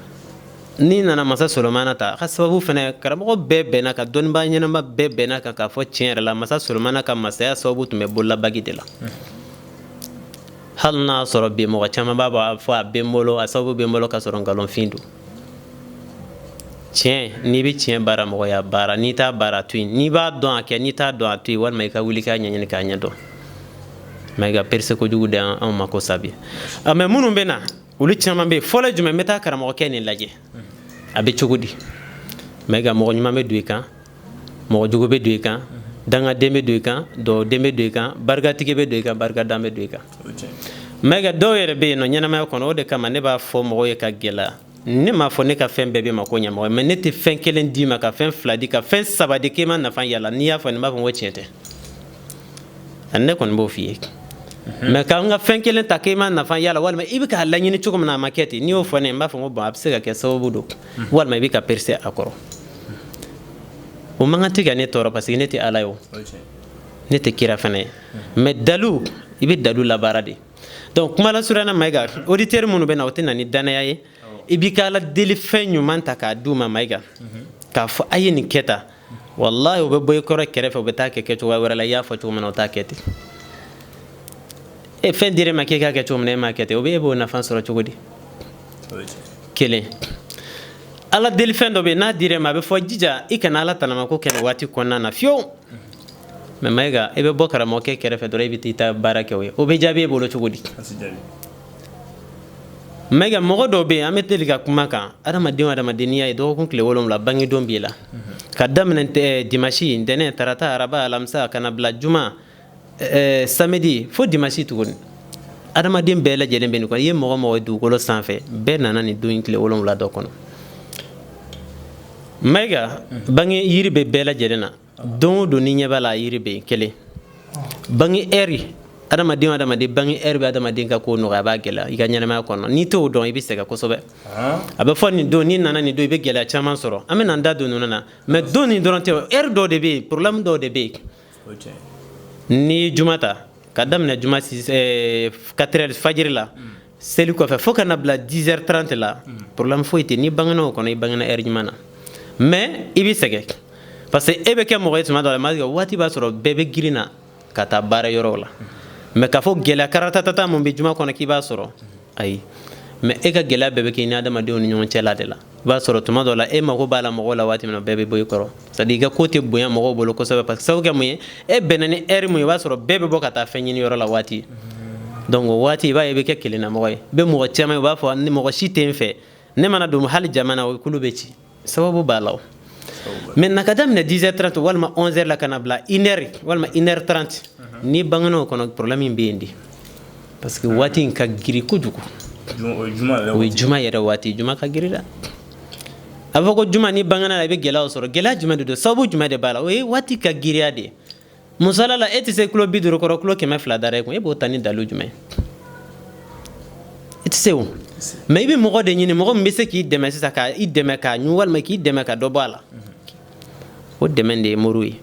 Speaker 2: N'i nana masa Solomana ta, a ka sababu fana, karamɔgɔ bɛɛ bɛnna kan, dɔnnibaa ɲɛnama bɛɛ bɛnna kan k'a fɔ tiɲɛ yɛrɛ la, masa Solomana ka masaya sababu tun bɛ bololabagi de la. Hali n'a sɔrɔ bi mɔgɔ caman b'a fɔ a bɛ n bolo, a sababu bɛ n bolo, ka sɔrɔ nkalonfin don. Tiɲɛ, n'i bɛ tiɲɛ baara, mɔgɔ ya baara, n'i t'a baara, to yen. N'i b'a dɔn, a kɛ, n'i t'a dɔn, a to yen, walima i ka wuli k'a ɲɛɲini k'a ɲɛ dɔn. Mais i ka perese kojugu de anw ma ko sabi. Mais minnu bɛ na, olu caman bɛ yen. Fɔlɔ jumɛn? N bɛ taa karamɔgɔkɛ nin lajɛ, a bɛ cogo di? Mais ka mɔgɔ ɲuman bɛ don i kan, mɔgɔ jugu bɛ don i kan, dangaden bɛ don i kan, dɔwden bɛ don i kan, barikatigi bɛ don i kan, barikadan bɛ don i kan. Mayiga, dɔw yɛrɛ bɛ yen nɔ ɲɛnamaya kɔnɔ, o de kama ne b'a fɔ mɔgɔw ye ka gɛlɛya. Ne m'a fɔ ne ka fɛn bɛɛ bɛ ma ko ɲɛmɔgɔ, mais ne tɛ fɛn kelen d'i ma, ka fɛn fila di, ka fɛn saba di, k'e ma nafa yala. N'i y'a fɔ, ne b'a fɔ ko tiɲɛ tɛ. Ani ne kɔni b'o f'i ye. Mais k'an ka fɛn kelen ta k'e ma nafa yala, walima i bɛ k'a laɲini cogo min na, a ma kɛ ten, n'i y'o fɔ ne ye, n b'a fɔ ko bon, a bɛ se ka kɛ sababu don, walima i bɛ ka perese a kɔrɔ. O man kan tɛ ka ne tɔɔrɔ, parce que ne tɛ Ala ye, o ne tɛ kira fana ye. Mais dalu, i bɛ dalu labaara de. Donc kuma lasurunya, Mayiga, auditeur minnu bɛ na, o tɛ na ni danaya ye. I b'i ka Ala deli fɛn ɲuman ta k'a d'u ma, Mayiga, k'a fɔ a ye nin kɛ tan, walahi, o bɛ bɔ i kɔrɔ kɛrɛfɛ, o bɛ taa kɛ kɛcogoya wɛrɛ la. I y'a fɔ cogo min na, o t'a kɛ ten. E fɛn dir'e ma k'e k'a kɛ cogo min na, e m'a kɛ ten, o bɛ e b'o nafa sɔrɔ cogo di? Kelen, Ala deli fɛn dɔ bɛ yen, n'a dir'e ma, a bɛ fɔ jija i kana Ala tanamako kɛ nin waati kɔnɔna na fiyewu. Mais Mayiga, i bɛ bɔ karamɔgɔkɛ kɛrɛfɛ dɔrɔn, i bɛ t'i ta baara kɛ, o ye o bɛ jaabi e bolo cogo di? Mayiga, mɔgɔ dɔw bɛ yen, an bɛ deli ka kuma kan, adamaden o adamaden, n'i y'a ye dɔgɔkun tile 7 bangedon b'i la, ka daminɛ dimanche, ntɛnɛn, tarata, araba, alamisa, ka na bila juma, samedi, fo dimanche tuguni, adamaden bɛɛ lajɛlen bɛ nin kɔnɔ. I ye mɔgɔ mɔgɔ ye dugukolo sanfɛ, bɛɛ nana nin don in tile 7 dɔ kɔnɔ. Mayiga, bange yiri bɛ bɛɛ lajɛlen na don o don, ni ɲɛ b'a la, a yiri bɛ yen. Kelen, bange ɛri, adamaden o adamaden, bange ɛri bɛ adamaden ka ko nɔgɔya, a b'a gɛlɛya i ka ɲɛnamaya kɔnɔ. N'i t'o dɔn, i bɛ sɛgɛn kosɛbɛ. A bɛ fɔ nin don, n'i nana nin don, i bɛ gɛlɛya caman sɔrɔ. An bɛ na an da don ninnu na, mais don nin dɔrɔn tɛ, ɛri dɔw de bɛ yen, problème dɔw de bɛ yen. N'i ye juma ta, ka daminɛ juma 4 heures fajiri la, seli kɔfɛ, fo ka na bila 10 heures 30 la, problème foyi tɛ. N'i bangena o kɔnɔ, i bangena heure ɲuman na, mais i bɛ sɛgɛn, parce que e bɛ kɛ mɔgɔ ye tuma dɔ la, mais waati b'a sɔrɔ bɛɛ bɛ girin na ka taa baara yɔrɔw la. Mais k'a fɔ gɛlɛya karatatata mun bɛ juma kɔnɔ k'i b'a sɔrɔ, ayi. Mais e ka gɛlɛya bɛɛ bɛ kɛ i ni adamadenw ni ɲɔgɔn cɛla de la. I b'a sɔrɔ tuma dɔ la, e mago b'a la mɔgɔw la waati min na, bɛɛ bɛ bɔ i kɔrɔ. C'est à dire i ka ko tɛ bonya mɔgɔw bolo kosɛbɛ, parce que sababu kɛ mun ye, e bɛnna ni heure mun ye, i b'a sɔrɔ bɛɛ bɛ bɔ ka taa fɛn ɲini yɔrɔ la waati. Donc o waati, i b'a ye i bɛ kɛ kelennamɔgɔ ye. I bɛ mɔgɔ caman ye, u b'a fɔ ni mɔgɔ si tɛ n fɛ, ne mana don hali jama na, o kulu bɛ ci. Sababu b'a la o. Maintenant, ka daminɛ 10h30 walima 11h la, ka na bila 1h walima 1h30, n'i bangena o kɔnɔ, problème in bɛ yen de, parce que waati in ka girin kojugu. O ye juma yɛrɛ waati. Juma ka girin dɛ. A bɛ fɔ ko juma, n'i bangena la, i bɛ gɛlɛyaw sɔrɔ. Gɛlɛya jumɛn de don? Sababu jumɛn de b'a la? O ye waati ka girinya de ye. Misali la, e tɛ se kilo 50 kɔrɔ, kilo 200 dara e kun, e b'o ta ni dalu jumɛn ye? I tɛ se o. Mais i bɛ mɔgɔ de ɲini, mɔgɔ min bɛ se k'i dɛmɛ sisan, ka i dɛmɛ k'a ɲun, walima k'i dɛmɛ ka dɔ bɔ a la. O dɛmɛ de ye moriw ye.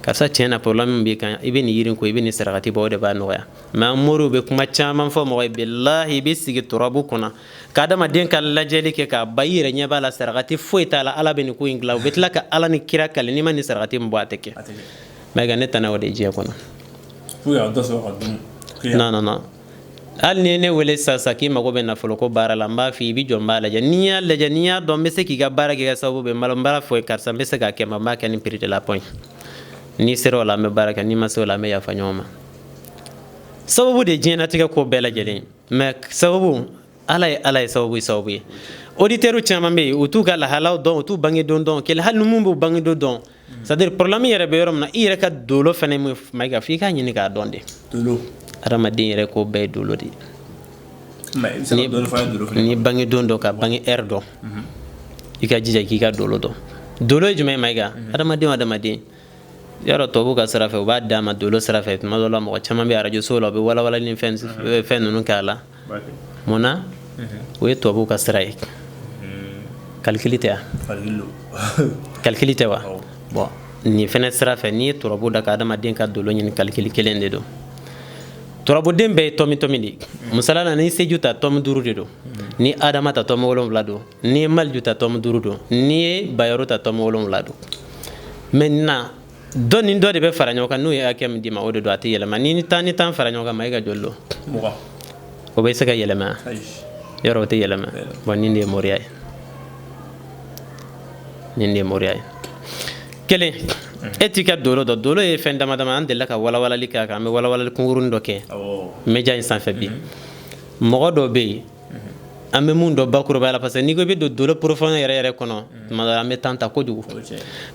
Speaker 2: Karisa, tiɲɛ na, problème min b'i kan, i bɛ nin yiri ko, i bɛ nin sarakati bɔ, o de b'a nɔgɔya. Mais an moriw bɛ kuma caman fɔ mɔgɔ ye. Bilahi, i bɛ sigi turabu kɔnɔ ka adamaden ka lajɛli kɛ k'a ba, i yɛrɛ ɲɛ b'a la, sarakati foyi t'a la, Ala bɛ nin ko in dilan. U bɛ tila ka Ala ni kira kali, n'i ma nin sarakati min bɔ, a tɛ kɛ. Mais ne tana o de ye diɲɛ kɔnɔ. Non, non, non. Hali ni ye ne wele sisan sisan k'i mago bɛ nafolo ko baara la, n b'a fɔ i bɛ jɔ, n b'a lajɛ. N'i y'a lajɛ, n'i y'a dɔn n bɛ se k'i ka baara kɛ, ka sababu bɛ n b'a fɔ karisa, n bɛ se k'a kɛ, n b'a kɛ ni prix de la point. N'i sera o la, an bɛ baara kɛ. N'i ma se o la, an bɛ yafa ɲɔgɔn ma. Sababu de ye diɲɛlatigɛ ko bɛɛ lajɛlen. Mais sababu, Ala ye, Ala ye sababu ye, sababu ye. Auditeurs caman bɛ yen, u t'u ka lahalaw dɔn, u t'u bangedon dɔn. Kelen, hali ni mun b'u bangedon dɔn, c'est à dire problème yɛrɛ bɛ yɔrɔ min na, i yɛrɛ ka dolo fɛnɛ mun Mayiga, f'i k'a ɲini k'a dɔn de. Adamaden yɛrɛ ko bɛɛ ye dolo de ye. Ni bangedon dɔn, ka bange heure dɔn, i ka jija k'i ka dolo dɔn. Dolo ye jumɛn ye, Mayiga? Adamaden o adamaden, yarɔ, tubabu ka sira fɛ, u b'a d'a ma dolo sira fɛ. Tuma dɔ la, mɔgɔ caman bɛ arajo so la, u bɛ walawalali ni fɛn ninnu k'a la. Mun na? O ye tubabuw ka sira ye. Calcul tɛ wa? Calcul tɛ wa? Bon, nin fɛnɛ sira fɛ, n'i ye turabu da ka adamaden ka dolo ɲini, calcul kelen de don. Turabuden bɛɛ ye tɔmi tɔmi de. Misali la, ni seju ta, tɔmi 5 de don. Ni adama ta, tɔmi 7 don. Ni ye maliju ta, tɔmi 5 don. Ni ye bayɔrɔ ta, tɔmi 7 don. Maintenant, dɔ ni dɔ de bɛ fara ɲɔgɔn kan, n'o ye hakɛ min d'i ma, o de don, a tɛ yɛlɛma. Ni 10 ni 10 fara ɲɔgɔn kan, ma e ka joli don? O bɛ se ka yɛlɛma yɔrɔ? O tɛ yɛlɛma. Bon, nin de ye moriya ye, nin de ye moriya ye. Kelen, e t'i ka dolo dɔn. Dolo ye fɛn dama dama, an delila ka walawalali kɛ a kan. An bɛ walawalali kunkurunin dɔ kɛ média in sanfɛ bi. Mɔgɔ dɔw bɛ yen An bɛ mun dɔn bakurubaya la, parce que n'i ko i bɛ don dolo profond yɛrɛ yɛrɛ kɔnɔ, tuma dɔ la an bɛ temps ta kojugu.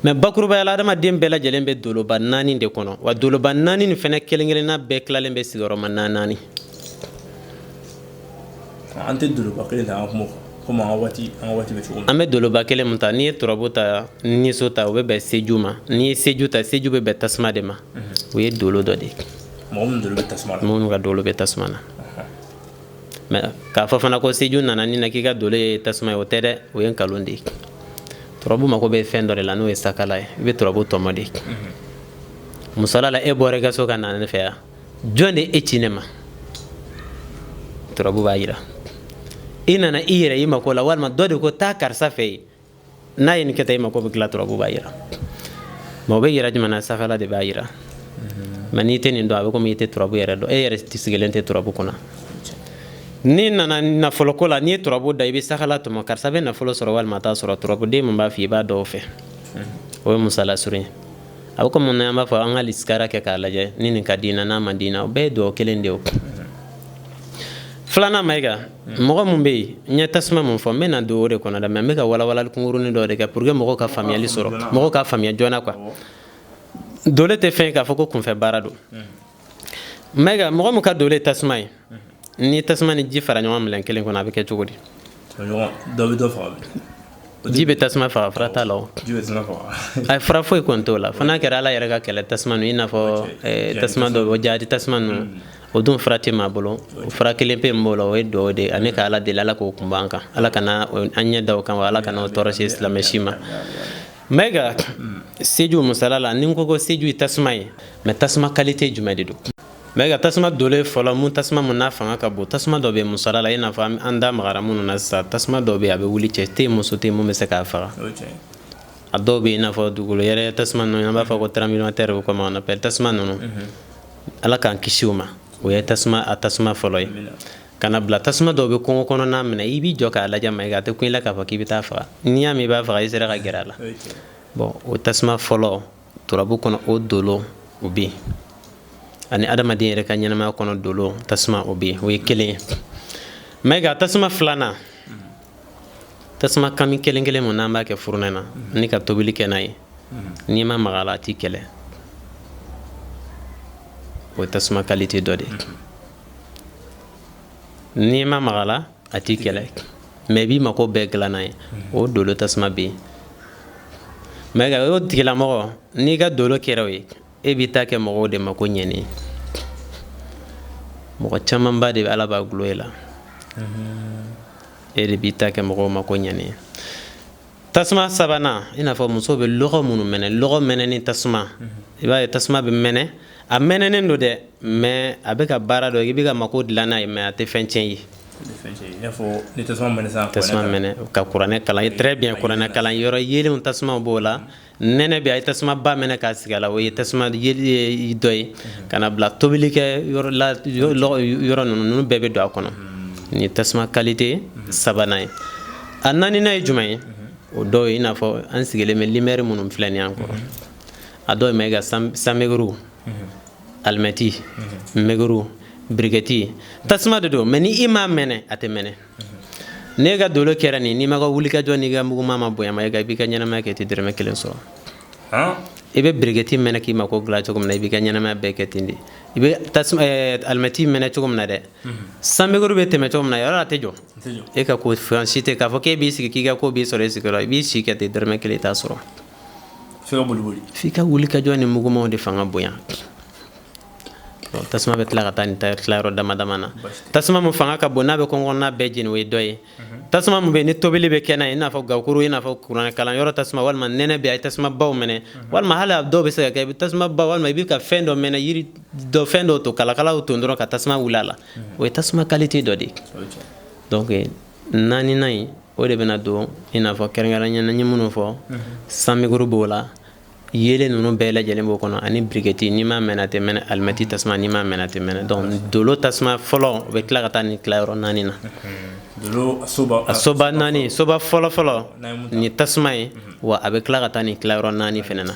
Speaker 2: Mais bakurubaya la, adamaden bɛɛ lajɛlen bɛ doloba 4 de kɔnɔ. Wa doloba 4 nin fɛnɛ kelen kelenna bɛɛ tilalen bɛ sigiyɔrɔma 4 4.
Speaker 1: An tɛ doloba kelen ta an ka kuma komi an ka waati bɛ cogo min.
Speaker 2: An bɛ doloba kelen mun ta, n'i ye turabu ta, niso ta, o bɛ bɛn seju ma. N'i ye seju ta, seju bɛ bɛn tasuma de ma. O ye dolo dɔ de ye.
Speaker 1: Mɔgɔ minnu dolo bɛ tasuma la.
Speaker 2: Minnu ka dolo bɛ tasuma na. Mais k'a fɔ fana ko seju nana ni na k'i ka dolo ye tasuma ye, o tɛ dɛ, o ye nkalon de ye. Turabu mako bɛ fɛn dɔ de la, n'o ye sakala ye. I bɛ turabu tɔmɔ de. Musala la, e bɔra i ka so ka na ne fɛ yan, jɔn de e ci ne ma? Turabu b'a yira. I nana i yɛrɛ i mako la, walima dɔ de ko taa karisa fɛ yen, n'a ye nin kɛ tan, i mako bɛ dilan, turabu b'a yira. Mais o bɛ yira jumɛn na? Sakala de b'a yira. Mais n'i tɛ nin dɔn, a bɛ komi i tɛ turabu yɛrɛ dɔn, e yɛrɛ sigilen tɛ turabu kunna. N'i nana nafoloko la, n'i ye turabu da, i bɛ sakala tɔmɔ, karisa bɛ nafolo sɔrɔ walima a t'a sɔrɔ. Turabuden mun b'a f'i ye, i b'a dɔn o fɛ. O ye musala surun ye. A bɛ komi an b'a fɔ an ka lisikara kɛ k'a lajɛ ni nin ka di n na, n'a man di n na, o bɛɛ ye dugawu kelen de ye. O filanan, Mayiga, mɔgɔ mun bɛ yen, n ye tasuma mun fɔ, n bɛ na don o de kɔnɔ dɛ, mais n bɛ ka walawalali kunkurunin dɔ de kɛ pour que mɔgɔw ka faamuyali sɔrɔ, mɔgɔw ka faamuya joona quoi. Dole tɛ fɛn k'a fɔ ko kunfɛ baara don. Mayiga, mɔgɔ min ka dole ye tasuma ye, ni tasuma ni ji fara ɲɔgɔn minɛn kelen kɔnɔ, a bɛ kɛ cogo di?
Speaker 1: Dɔ bɛ dɔ faga.
Speaker 2: Ji bɛ tasuma faga, fura t'a la o.
Speaker 1: Ji bɛ tasuma faga.
Speaker 2: A fura foyi kɔni t'o la, fo n'a kɛra Ala yɛrɛ ka kɛlɛ tasuma ninnu, i n'a fɔ tasuma dɔw o jadi tasuma ninnu, o dun fura tɛ maa bolo. O fura kelen pe min b'o la, o ye dugawu de ye ani ka Ala deli, Ala k'o kun b'an kan, Ala kana an ɲɛ da o kan, wa Ala kana o tɔɔrɔ se silamɛ si ma. Mayiga, seju musala la, ni n ko ko seju ye tasuma ye, mais tasuma qualité jumɛn de don? Mayiga, tasuma dole fɔlɔ mun, tasuma mun n'a fanga ka bon, tasuma dɔ bɛ musala la, i n'a fɔ an da magara minnu na sisan, tasuma dɔw bɛ yen, a bɛ wuli, cɛ tɛ yen, muso tɛ yen mun bɛ se k'a faga. A dɔw bɛ yen, i n'a fɔ dugukolo yɛrɛ tasuma ninnu, an b'a fɔ ko tremblement terre ou comment on appelle tasuma ninnu, Ala k'an kisi o ma. O ye tasuma, a tasuma fɔlɔ ye. Ka na bila tasuma dɔw bɛ kungo kɔnɔna minɛ, i b'i jɔ k'a lajɛ, Mayiga, a tɛ kun i la k'a fɔ k'i bɛ taa faga. N'i y'a mɛn i b'a faga, i sera ka gɛrɛ a la. Bon, o tasuma fɔlɔ turabu kɔnɔ, o dolo o bɛ yen, ani adamaden yɛrɛ ka ɲɛnamaya kɔnɔ dolo tasuma o bɛ yen, o ye kelen ye. Mayiga, tasuma filanan, tasuma kami kelen kelen mun n'an b'a kɛ furunɛ na ni ka tobili kɛ n'a ye, n'i ma maga a la, a t'i kɛlɛ, o ye tasuma qualité dɔ de ye. N'i ma maga a la, a t'i kɛlɛ, mais i b'i mako bɛɛ dilan n'a ye, o dolo tasuma bɛ yen. Mais o tigilamɔgɔ, n'i ka dolo kɛra o ye, e b'i ta kɛ mɔgɔw de ma ko ɲɛni ye. Mɔgɔ camanba de bɛ Ala b'a gulo e la, e de b'i ta kɛ mɔgɔw ma ko ɲɛni ye. Tasuma sabanan, i n'a fɔ muso bɛ lɔgɔ minnu mɛnɛ, lɔgɔ mɛnɛ ni tasuma, i b'a ye tasuma bɛ mɛnɛ, a mɛnɛnen don dɛ, mais a bɛ ka baara dɔ, i bɛ ka mako dilan n'a ye, mais a tɛ fɛn tiɲɛ ye. Tasuma mɛnɛ ka kuranɛ kalan, très bien, kuranɛ kalan yɔrɔ yelenw tasuma b'o la. Nɛnɛ bɛ, a ye tasuma ba mɛnɛ k'a sigi a la, o ye tasuma dɔ ye. Ka na bila tobili kɛ yɔrɔ la, yɔrɔ ninnu bɛɛ bɛ don a kɔnɔ. Nin ye tasuma qualité sabanan ye. A naaninan ye jumɛn ye? O dɔw ye, i n'a fɔ an sigilen bɛ lumière minnu filɛ nin y'an kɔrɔ, a dɔw ye, Mayiga, sanmɛguru, alimɛti, mɛguru, briquet, tasuma de don, mais ni i m'a mɛnɛ, a tɛ mɛnɛ. N'e ka dolo kɛra nin, n'i ma ka wuli ka jɔ, n'i ka muguma ma bonya, Mayiga, i b'i ka ɲɛnamaya kɛ, i tɛ dɔrɔmɛ kelen sɔrɔ. I bɛ briquet mɛnɛ k'i mako dilan cogo min na, i b'i ka ɲɛnamaya bɛɛ kɛ ten de. I bɛ tasuma alimɛti mɛnɛ cogo min na dɛ, sanmɛguru bɛ tɛmɛ cogo min na, yɔrɔ a tɛ jɔ. E ka ko fɛn si tɛ k'a fɔ k'e b'i sigi k'i ka ko b'i sɔrɔ i sigiyɔrɔ, i b'i si kɛ ten, dɔrɔmɛ kelen i t'a sɔrɔ. F'i ka wuli ka jɔ ni mugumanw de fanga bonya. Tasuma bɛ tila ka taa nin tilayɔrɔ dama dama na. Tasuma min fanga ka bon, n'a bɛ kɔngɔnna bɛɛ jeni, o ye dɔ ye. Tasuma min bɛ yen ni tobili bɛ kɛ n'a ye, i n'a fɔ gakuru, i n'a fɔ kuranɛ kalan yɔrɔ tasuma, walima nɛnɛ bɛ, a ye tasuma baw mɛnɛ, walima hali a dɔw bɛ se ka kɛ i bɛ tasuma ba, walima i bɛ ka fɛn dɔ mɛnɛ, yiri dɔ, fɛn dɔ to, kalakalaw to dɔrɔn ka tasuma wuli a la, o ye tasuma qualité dɔ de ye. Donc naaninan in, o de bɛna don i n'a fɔ kɛrɛnkɛrɛnnenya la n ye minnu fɔ, sanmɛguru b'o la, yelen ninnu bɛɛ lajɛlen b'o kɔnɔ, ani briquet, n'i m'a mɛnɛ a tɛ mɛnɛ, alimɛti tasuma, n'i m'a mɛnɛ a tɛ mɛnɛ. Donc dolo tasuma fɔlɔ, o bɛ tila ka taa nin tilayɔrɔ naani na. A soba naani, soba fɔlɔ fɔlɔ nin tasuma ye, wa a bɛ tila ka taa nin tilayɔrɔ naani fɛnɛ na.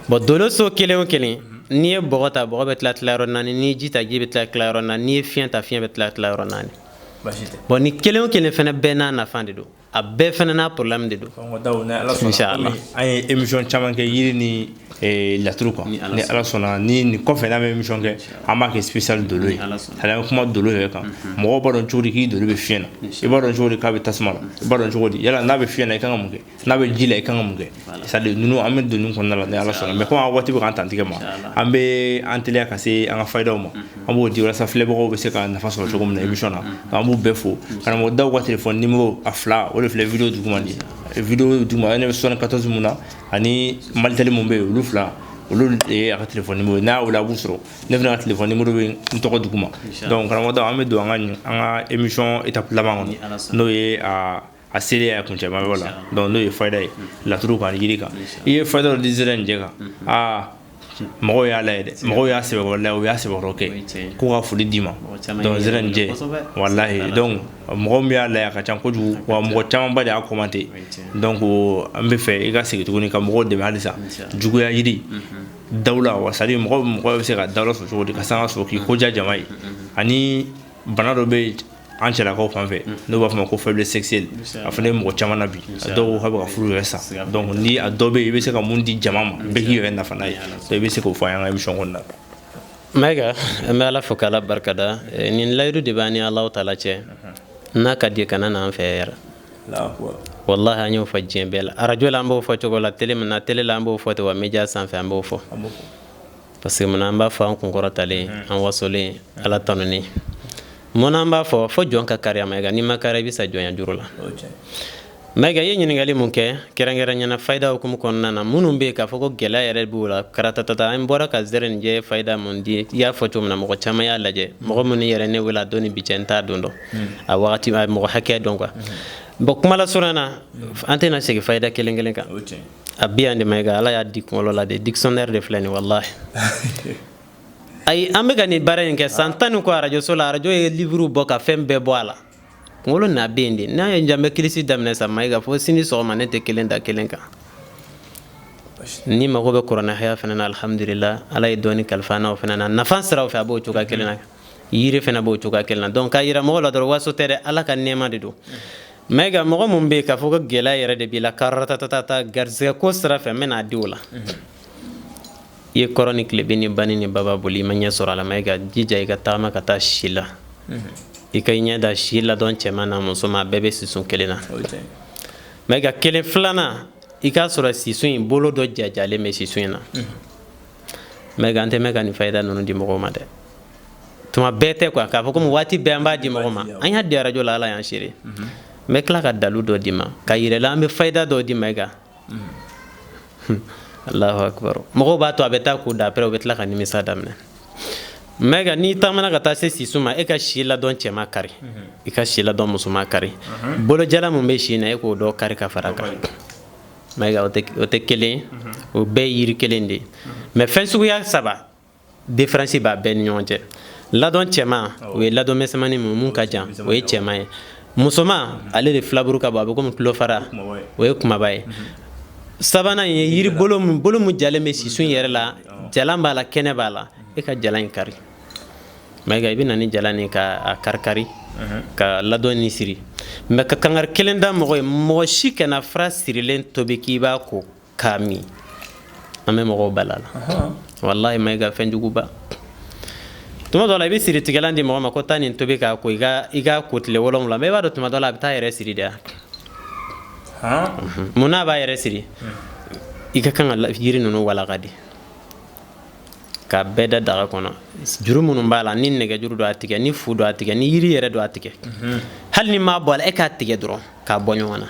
Speaker 2: Bon, dolo so kelen o kelen, n'i ye bɔgɔ ta, bɔgɔ bɛ tila tilayɔrɔ naani, n'i ye ji ta, ji bɛ tila tilayɔrɔ naani, n'i ye fiɲɛ ta, fiɲɛ bɛ tila tilayɔrɔ naani. Bon, ni kelen o kelen fana bɛɛ n'a nafa de don, a bɛɛ fana n'a problème de don.
Speaker 1: Inshallah, an ye émission caman kɛ yiri ni laturu kan. Ni Ala sɔnna, ni nin kɔfɛ n'an bɛ émission kɛ, an b'a kɛ spécial dolo ye. Hali an bɛ kuma dolo yɛrɛ kan. Mɔgɔw b'a dɔn cogo di k'i dolo bɛ fiɲɛ na? I b'a dɔn cogo di k'a bɛ tasuma la? I b'a dɔn cogo di yala n'a bɛ fiɲɛ na, i kan ka mun kɛ? N'a bɛ ji la, i kan ka mun kɛ? C'est à dire ninnu, an bɛ don ninnu kɔnɔna la ni Ala sɔnna. Mais comme an waati bɛ k'an tantigɛ ma, an bɛ an teliya ka se an ka fayidaw ma. An b'o di walasa filɛbagaw bɛ se ka nafa sɔrɔ cogo min na émission na. An b'u bɛɛ fo. Karamɔgɔ Daw ka téléphone numéro a fila, o de filɛ vidéo duguma nin ye. Vidéo duguma, ne bɛ 74 mun na ani Malitel mun bɛ yen, olu fila, olu ye a ka téléphone numéro. N'a wele, a b'u sɔrɔ. Ne fana ka téléphone numéro bɛ n tɔgɔ duguma. Donc karamɔgɔ Daw, an bɛ don an ka émission étape laban kɔnɔ, n'o ye a selen a kuncɛma yɔrɔ la. Donc n'o ye fayida ye laturu kan, yiri kan. I ye fayida dɔ di zɛrɛn kan, aa, mɔgɔw y'a lajɛ dɛ, mɔgɔw y'a sɛbɛkɔrɔ lajɛ, u y'a sɛbɛkɔrɔ kɛ ko ka foli d'i ma. Donc zɛrɛn jɛ, walahi, donc mɔgɔ min y'a lajɛ, a ka ca kojugu, wa mɔgɔ camanba de y'a commenté. Donc an bɛ fɛ i ka segin tuguni ka mɔgɔw dɛmɛ halisa juguya yiri dawula wa, c'est à dire mɔgɔ bɛ se ka dawula sɔrɔ cogo di ka sanga sɔrɔ k'i koja jama ye? Ani bana dɔ bɛ an cɛlakaw fan fɛ, n'o b'a fɔ ma ko faiblesse sexuelle, a fana ye mɔgɔ caman na bi. A dɔw ko k'a bɛ ka furu yɛrɛ sa. Donc ni a dɔ bɛ yen, i bɛ se ka mun di jama ma, bɛɛ k'i yɛrɛ nafa n'a ye? Donc i bɛ se k'o fɔ an ka émission kɔnɔna na.
Speaker 2: Mayiga, an bɛ Ala fo k'Ala barikada. Nin layidu de b'an ni Alahu taala cɛ, n'a ka di kana n'an fɛ yɛrɛ. Wallahi, an y'o fɔ diɲɛ bɛɛ la, arajo la an b'o fɔ cogo la, télé min na, télé la an b'o fɔ ten, wa média sanfɛ an b'o fɔ. Parce que munna an b'a fɔ? An kunkɔrɔtalen, an wasolen, Ala tanunen. Munna an b'a fɔ? Fo jɔn ka kariya, Mayiga. N'i ma kariya, i bɛ sa jɔnya juru la. Mayiga, i ye ɲininkali mun kɛ kɛrɛnkɛrɛnyana fayida hukumu kɔnɔna na, minnu bɛ yen k'a fɔ ko gɛlɛya yɛrɛ b'u la karatatata, an bɔra ka zɛrɛnijɛ fayida mun di, i y'a fɔ cogo min na, mɔgɔ caman y'a lajɛ. Mɔgɔ minnu yɛrɛ ne wele a don ni bi cɛ, n t'a don dɔn a wagati, a mɔgɔ hakɛ dɔn quoi. Bon, kuma lasurunya na, an tɛna segin fayida kelen kelen kan. A bi yan de, Mayiga, Ala y'a di kunkolo la de, dictionnaire de filɛ nin. Wallahi, ayi, an bɛ ka nin baara in kɛ san 10 ni kɔ arajoso la. Arajo ye livre bɔ ka fɛn bɛɛ bɔ a la. Kunkolo na bɛ yen de. N'a ye jan bɛ kilisi daminɛ sa, Mayiga, fo sini sɔgɔma, ne tɛ kelen da kelen kan. Ni mago bɛ kuranɛ haya fana na, alhamdulillah, Ala ye dɔɔni kalifa n na o fana na. Nafa siraw fɛ, a b'o cogoya kelen na. Yiri fana b'o cogoya kelen na. Donc k'a yira mɔgɔw la dɔrɔn, waso tɛ dɛ, Ala ka nɛɛma de don. Mayiga, mɔgɔ mun bɛ yen k'a fɔ ko gɛlɛya yɛrɛ de b'i la karatatata garisɛgɛ ko sira fɛ, n bɛna di o la. I ye kɔrɔ ni tilebin ni bani ni baba boli, i ma ɲɛ sɔrɔ a la. Mayiga, jija i ka tagama ka taa si la, i ka ɲɛ da si ladɔn cɛman na muso ma, a bɛɛ bɛ sisun kelen na. Mayiga, kelen filanan, i k'a sɔrɔ sisun in bolo dɔ jajalen bɛ sisun in na. Mayiga, an tɛ mɛn ka nin fayida ninnu di mɔgɔw ma dɛ. Tuma bɛɛ tɛ quoi, k'a fɔ komi waati bɛɛ an b'a di mɔgɔ ma. An y'a di arajo la, Ala y'an seere. N bɛ tila ka dalu dɔ d'i ma ka yɛrɛ la, an bɛ fayida dɔ di Mayiga. Allahu akbar, mɔgɔw b'a to a bɛ taa k'u da, après u bɛ tila ka nimisa daminɛ. Mayiga, n'i taamana ka taa se sisu ma, e ka si ladɔn cɛma kari, i ka si ladɔn musoma kari, bolojala mun bɛ si na, e k'o dɔ kari ka fara kan. Mayiga, o tɛ kelen ye, o bɛɛ ye yiri kelen de ye, mais fɛn suguya saba différence b'a bɛɛ ni ɲɔgɔn cɛ. Ladɔn cɛman, o ye ladɔn misɛnmanin mun ka jan, o ye cɛman ye. Musoman, ale de filaburu ka bɔ, a bɛ komi tulofara, o ye kumaba ye. Sabanan ye yiri bolo mun, bolo mun jalen bɛ sisun yɛrɛ la, jalan b'a la, kɛnɛ b'a la, e ka jalan in kari. Mayiga, i bɛ na ni jalan nin ka a kari-kari ka ladɔn nin siri. Mais ka kangari kelen da mɔgɔ ye: mɔgɔ si kana fara sirilen tobi k'i b'a ko k'a min. An bɛ mɔgɔw bala la, wallahi. Mayiga, fɛn juguba. Tuma dɔ la, i bɛ siri tigɛlan di mɔgɔ ma ko taa nin tobi k'a ko, i ka ko tile 7. Mais i b'a dɔn, tuma dɔ la a bɛ taa yɛrɛ siri de ya. Mun n'a b'a yɛrɛ siri? I ka kan ka yiri ninnu walaka de k'a bɛɛ da daga kɔnɔ. Juru minnu b'a la, ni nɛgɛjuru don a tigɛ, ni fu don a tigɛ, ni yiri yɛrɛ don a tigɛ, hali ni m'a bɔ a la, e k'a tigɛ dɔrɔn k'a bɔ ɲɔgɔn na.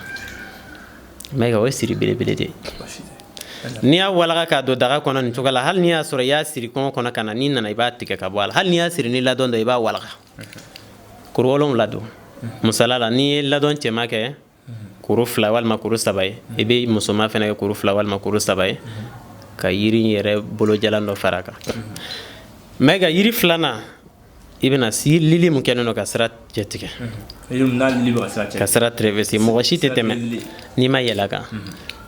Speaker 2: Mayiga, o ye siri belebele de ye. N'i y'a walaka k'a don daga kɔnɔ nin cogo la, hali n'i y'a sɔrɔ i y'a siri kɔngɔ kɔnɔ ka na, n'i nana, i b'a tigɛ ka bɔ a la. Hali n'i y'a siri ni ladɔn dɔ, i b'a walaka kuru 7 don. Misala la, n'i ye ladɔn cɛman kɛ kuru 2 walima kuru 3 ye, i bɛ musoman fana kɛ kuru 2 walima kuru 3 ye, ka yiri yɛrɛ bolojalan dɔ fara a kan. Mayiga, yiri filanan, i bɛna lili mun kɛlen don ka sira cɛ tigɛ, ka sira traverser, mɔgɔ si tɛ tɛmɛ n'i ma yɛlɛ a kan.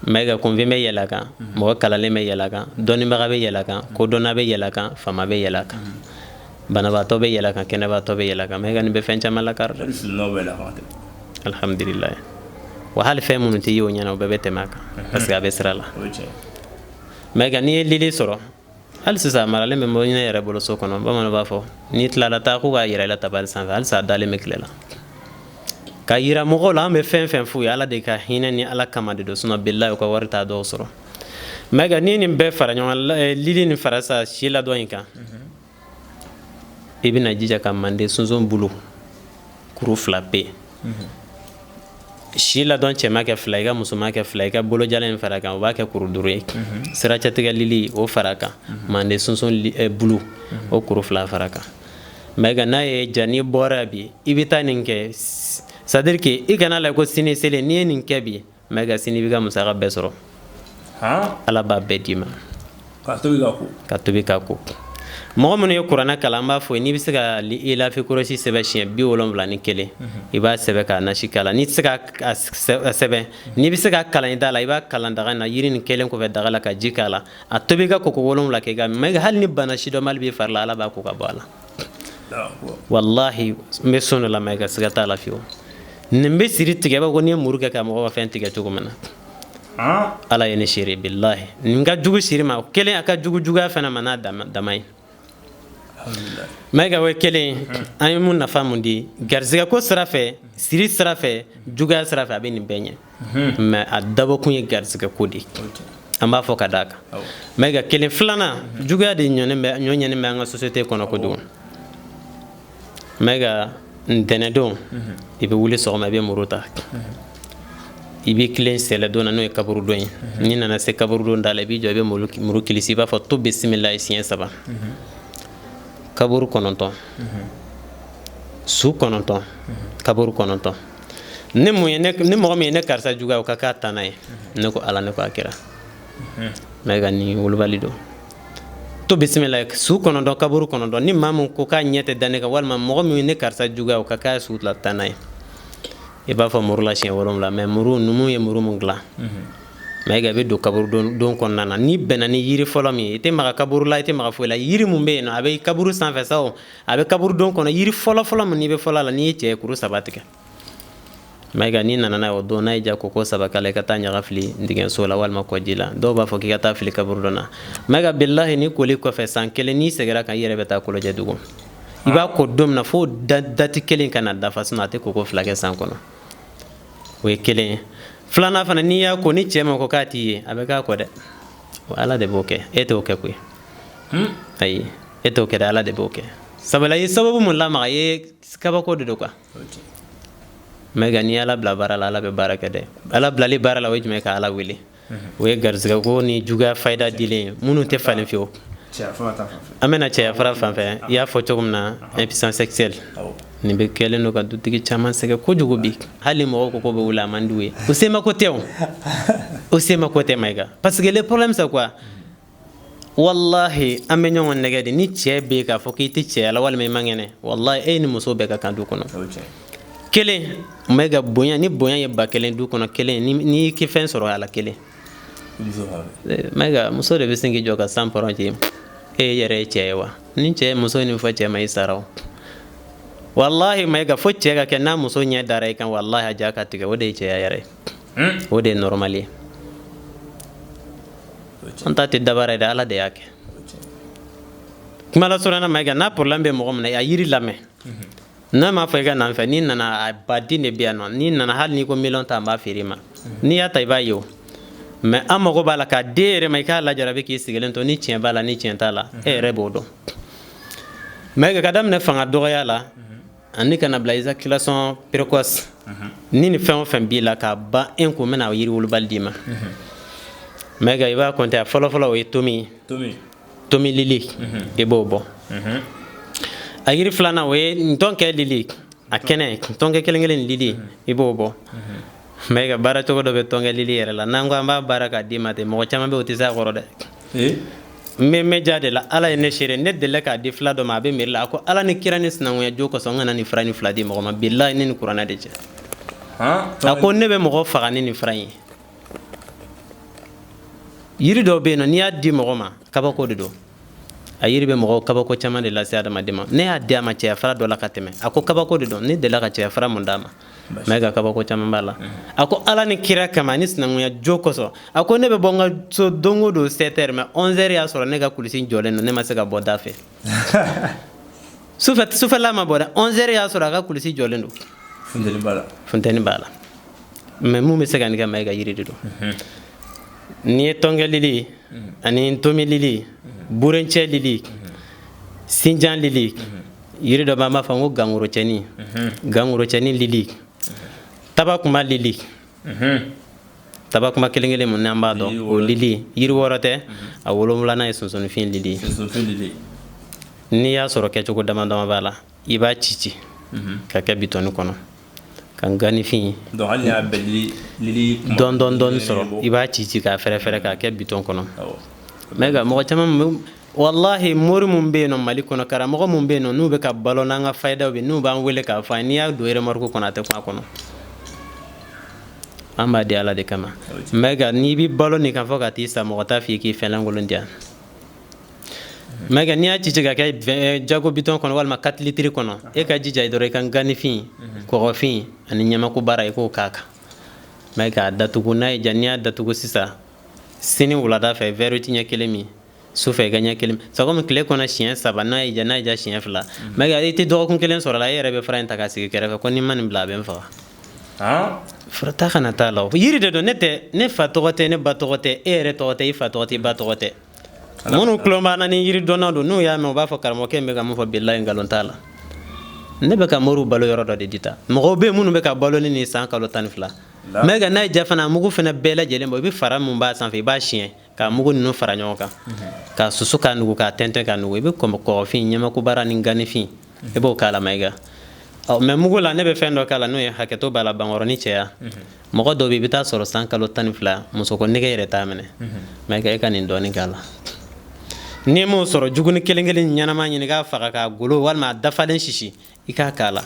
Speaker 2: Mayiga, kunfin bɛ yɛlɛ a kan, mɔgɔ kalanlen bɛ yɛlɛ a kan, dɔnnibaga bɛ yɛlɛ a kan, kodɔnna bɛ yɛlɛ a kan, faama bɛ yɛlɛ a kan. Banabaatɔ bɛ yɛlɛ kan, kɛnɛbaatɔ bɛ yɛlɛ kan. Mayiga, nin bɛ fɛn caman lakari dɛ. Alhamdulilayi. Wa hali fɛn minnu tɛ ye o ɲɛna, o bɛɛ bɛ tɛmɛ a kan parce que a bɛ sira la. Mayiga, n'i ye lili sɔrɔ hali sisan, a maralen bɛ ne yɛrɛ bolo so kɔnɔ. Bamananw b'a fɔ n'i tilala taa k'u k'a yira i la tabali sanfɛ. Halisa a dalen bɛ tile la ka yira mɔgɔw la. An bɛ fɛn fɛn f'u ye, Ala de ka hinɛ ni Ala kama de don. Sinon bilahi, u ka wari t'a dɔw sɔrɔ. Mayiga, n'i ye nin bɛɛ fara ɲɔgɔn kan, lili nin fara sa si ladɔn in kan, i bɛna jija ka manden sunsun bulu kuru 2 pe, si ladɔn cɛman kɛ 2, i ka musoman kɛ 2, i ka bolojalan in fara kan, o b'a kɛ kuru 5 ye. Siracɛtigɛ lili o fara kan, manden sunsun bulu o kuru 2 fara kan. Mayiga, n'a ye ja, n'i bɔra bi, i bɛ taa nin kɛ, c'est à dire que i kana la ko sini seli. N'i ye nin kɛ bi, Mayiga, sini i b'i ka musaka bɛɛ sɔrɔ. Ala b'a bɛɛ d'i ma. Ka tobi k'a ko. Mɔgɔ minnu ye kuranɛ kalan, an b'a fɔ n'i bɛ se ka ilafi kɔrɔsi sɛbɛn siɲɛ 71, i b'a sɛbɛn k'a nasi k'a la. N'i tɛ se ka sɛbɛn, n'i bɛ se ka kalan i da la, i b'a kalan daga na. Yiri nin kɛlen kɔfɛ daga la ka ji k'a la, a tobi ka koko 7 kɛ. Mayiga, hali ni bana sidɔnbali b'i fari la, Ala b'a ko ka bɔ a la. Walahi, n bɛ son dɔ la, Mayiga, siga t'a la fiyewu. Nin bɛ siri tigɛ i b'a fɔ ko n'i ye muru kɛ ka mɔgɔ ka fɛn tigɛ cogo min na. Ala ye ne seere, bilahi, nin ka jugu siri ma kelen, a ka jugu juguya fana ma n'a dama ye. Mayiga, o ye kelen. An ye mun nafa mun di garisɛgɛ ko sira fɛ, siri sira fɛ, juguya sira fɛ, a bɛ nin bɛɛ ɲɛ. Mais a dabɔkun ye garisɛgɛ ko de ye, an b'a fɔ ka d'a kan. Mayiga, kelen. Filanan, juguya de ɲɔnen bɛ, ɲɔ ɲɛnen bɛ an ka société kɔnɔ kojugu. Mayiga, ntɛnɛdon, i bɛ wuli sɔgɔma, i bɛ muru ta, i b'i tilen sɛlɛdon na, n'o ye kaburudon ye. N'i nana se kaburudon da la, i b'i jɔ, i bɛ muru kilisi, i b'a fɔ to bisimilayi siɲɛ 3, kaburu 9, su 9, kaburu 9. Ni mun ye ni mɔgɔ min ye ne karisa juguya, o ka k'a tanna ye. Ne ko Ala, ne ko a kira. Mayiga, nin wolobali don. To bisimila, su 9, kaburu 9. Ni maa min ko k'a ɲɛ tɛ da ne kan, walima mɔgɔ min ye ne karisa juguya, o ka k'a su la tanna ye. I b'a fɔ muru la siɲɛ 7. Mais muru, numu ye muru mun dilan, Mayiga, i bɛ don kaburu don kɔnɔna na, n'i bɛnna ni yiri fɔlɔ min ye, i tɛ maga kaburu la, i tɛ maga foyi la. Yiri mun bɛ yen nɔ, a bɛ kaburu sanfɛ sa o, a bɛ kaburu don kɔnɔ, yiri fɔlɔ fɔlɔ min n'i bɛ fɔlɔ la, n'i ye cɛ ye, kuru 3 tigɛ. Mayiga, n'i nana n'a ye o don, n'a y'i diya, koko 3 k'a la, i ka taa ɲaga fili dingɛso la walima kɔji la. Dɔw b'a fɔ k'i ka taa fili kaburu dɔ na. Mayiga, bilahi, ni koli kɔfɛ san 1, n'i seginna kan, i yɛrɛ bɛ taa Kolojɛdugu. I b'a ko don min na, fo date kelen ka na dafa, sinon a tɛ koko 2 kɛ san kɔnɔ. O ye kelen ye. Filanan fana, n'i y'a ko ni cɛ ma ko k'a t'i ye, a bɛ k'a kɔ dɛ. O Ala de b'o kɛ, e t'o kɛ koyi. Ayi, e t'o kɛ dɛ, Ala de b'o kɛ. Sabula i ye sababu mun lamaga, i ye kabako de don quoi. Mayiga, n'i y'Ala bila baara la, Ala bɛ baara kɛ dɛ. Ala bilali baara la, o ye jumɛn ye? Ka Ala wele. O ye garisɛgɛ ko ni juguya fayida dilen ye minnu tɛ falen fiyewu. An bɛna cɛya fara fan fɛ. I y'a fɔ cogo min na, impuissance sexuelle nin bɛ kɛlen don ka dutigi caman sɛgɛn kojugu bi. Hali mɔgɔw ko ko bɛ wuli, a man d'u ye. O sema ko tɛ, o o sema ko tɛ, Mayiga, parce que le problème, c'est quoi? Wallahi, an bɛ ɲɔgɔn nɛgɛ de. Ni cɛ bɛ yen k'a fɔ k'i tɛ cɛya la walima i man kɛnɛ, wallahi, e ni muso bɛɛ ka kan du kɔnɔ. Kelen, Mayiga, bonya, ni bonya ye 1000 du kɔnɔ, kelen, n'i y'i fɛn sɔrɔ a la, kelen, Mayiga, muso de bɛ sin k'i jɔ ka san pɔrɔn ci. E yɛrɛ ye cɛ ye wa? Ni cɛ muso nin fɔ cɛ ma, i sara o. Wallahi, Mayiga, fo cɛ ka kɛ n'a muso ɲɛ dara i kan, wallahi, a ja ka tigɛ. O de ye cɛya yɛrɛ ye, o de ye normal ye. An ta tɛ dabara ye dɛ, Ala de y'a kɛ. Kuma la surunya na, Mayiga, n'a problème bɛ mɔgɔ min na, a yiri lamɛn. N'a m'a fɔ i ka na n fɛ, n'i nana, a baden de bɛ yan nɔ. N'i nana, hali n'i ko miliyɔn ta, n b'a feere i ma. N'i y'a ta, i b'a ye o. Mais an mago b'a la k'a den yɛrɛ ma, i k'a lajarabi k'i sigilen to, ni tiɲɛ b'a la, ni tiɲɛ t'a la, e yɛrɛ b'o dɔn. Mais ka daminɛ fanga dɔgɔya la ani ka na bila éjaculation précoce, ni nin fɛn o fɛn b'i la, k'a ban un coup, n bɛna yiri wolobali d'i ma. Mayiga, i b'a compter, a fɔlɔ fɔlɔ, o ye tomi ye, tomi lili, i b'o bɔ. A yiri filanan, o ye ntɔnkɛ lili, a kɛnɛ, ntɔnkɛ kelen kelen lili, i b'o bɔ. Mayiga, baara cogo dɔ bɛ tɔnkɛ lili yɛrɛ la, n'an ko an b'a baara k'a d'i ma ten, mɔgɔ caman bɛ yen, o tɛ se a kɔrɔ dɛ. N bɛ mɛja de la. Ala ye ne seere, ne delila k'a di fila dɔ ma, a bɛ miiri la, a ko Ala ni kira ni sinankunya jo kosɔn, n kana nin fura ni fila di mɔgɔ ma. Bilahi, ne ni kuranɛ de cɛ. A ko ne bɛ mɔgɔ faga ni nin fura in ye. Yiri dɔw bɛ yen nɔ, n'i y'a di mɔgɔ ma, kabako de don. A yiri bɛ mɔgɔw kabako caman de lase adamaden ma. Ne y'a di a ma cɛya fara dɔ la ka tɛmɛ, a ko kabako de don. Ne delila ka cɛya fara mun d'a ma, Mayiga, kabako caman b'a la. A ko Ala ni kira kama ani sinankunya jo kosɔn, a ko ne bɛ bɔ n ka so don o don 7 heures, mais 11 heures y'a sɔrɔ ne ka kulusi jɔlen don, ne ma se ka bɔ da fɛ. Sufɛ, sufɛla ma bɔ dɛ, 11 heures y'a sɔrɔ a ka kulusi jɔlen don.
Speaker 1: Funteni b'a la.
Speaker 2: Funteni b'a la. Mais mun bɛ se ka nin kɛ, Mayiga? Yiri de don. N'i ye tɔnkɛ lili ani ntomi lili, burencɛ lili, sinjan lili, yiri dɔ b'an b'a fɔ ko gangorocɛni, gangorocɛni lili, tabakuma lili, tabakuma kelen kelen mun n'an b'a dɔn, o lili, yiri wɔɔrɔ tɛ, a wolonwulanan ye sunsunifin lili. N'i y'a sɔrɔ, kɛcogo dama dama b'a la. I b'a ci ci ka kɛ bitɔni kɔnɔ ka ganifin dɔɔni dɔɔni dɔɔni sɔrɔ. I b'a ci ci k'a fɛrɛ fɛrɛ k'a kɛ bitɔn kɔnɔ. Mais ka mɔgɔ caman, wallahi, mori mun bɛ yen nɔ Mali kɔnɔ, karamɔgɔ mun bɛ yen nɔ, n'u bɛ ka balo n'an ka fayidaw bɛ, n'u b'an wele k'a fɔ an ye, n'i y'a don remorque kɔnɔ, a tɛ kun a kɔnɔ. An b'a di Ala de kama. Mais ka n'i bɛ balo nin kan fɔ ka t'i sa, mɔgɔ t'a f'i ye k'i fɛn lankolon di yan. Mais n'i y'a ci ci ka kɛ jago bitɔn kɔnɔ walima 4 litres kɔnɔ, e ka jija dɔrɔn i ka ganifin, kɔgɔfin ani ɲamaku baara, i k'o k'a kan. Mais k'a datugu, n'a ye ja, n'i y'a datugu sisan, sini wulada fɛ, verre ɲɛ kelen min, sufɛ i ka ɲɛ kelen, c'est comme tile kɔnɔ siɲɛ saba, n'a ye ja, n'a ye ja siɲɛ fila. Mais i tɛ dɔgɔkun kelen sɔrɔ la, e yɛrɛ bɛ fura in ta k'a sigi kɛrɛfɛ ko n'i ma nin bila, a bɛ n faga. Fura ta kana t'a la, yiri de don. Ne tɛ, ne fa tɔgɔ tɛ, ne ba tɔgɔ tɛ, e yɛrɛ tɔgɔ tɛ, i fa tɔgɔ tɛ, i ba tɔgɔ tɛ. Minnu tulo b'an na ni yiri dɔnna don, n'u y'a mɛn, u b'a fɔ karamɔgɔkɛ in bɛ ka mun fɔ, bilahi nkalon t'a la. Ne bɛ ka moriw balo yɔrɔ dɔ de di ta. Mɔgɔw bɛ yen minnu bɛ ka balo ni nin san kalo 12. Mais n'a ye ja fana, a mugu fana bɛɛ lajɛlen bɔ, i bɛ fara mun b'a sanfɛ, i b'a siɲɛ k'a mugu ninnu fara ɲɔgɔn kan, k'a susu, k'a nugu, k'a tɛntɛn k'a nugu. I bɛ kɔgɔfin, ɲamakubara ni ganifin, i b'o k'a la, Mayiga. Ɔ mais mugu la, ne bɛ fɛn dɔ k'a la, n'o ye hakɛto b'a la, bankɔrɔni cɛya. Mɔgɔ dɔw bɛ yen, i bɛ taa sɔrɔ san kalo 12, musoko nege yɛrɛ t'a minɛ. Mayiga, e ka nin dɔɔnin k'a la. N'i m'o sɔrɔ, juguni kelen kelen ɲɛnama ɲini k'a faga k'a golo walima a dafalen sisi, i k'a k'a la.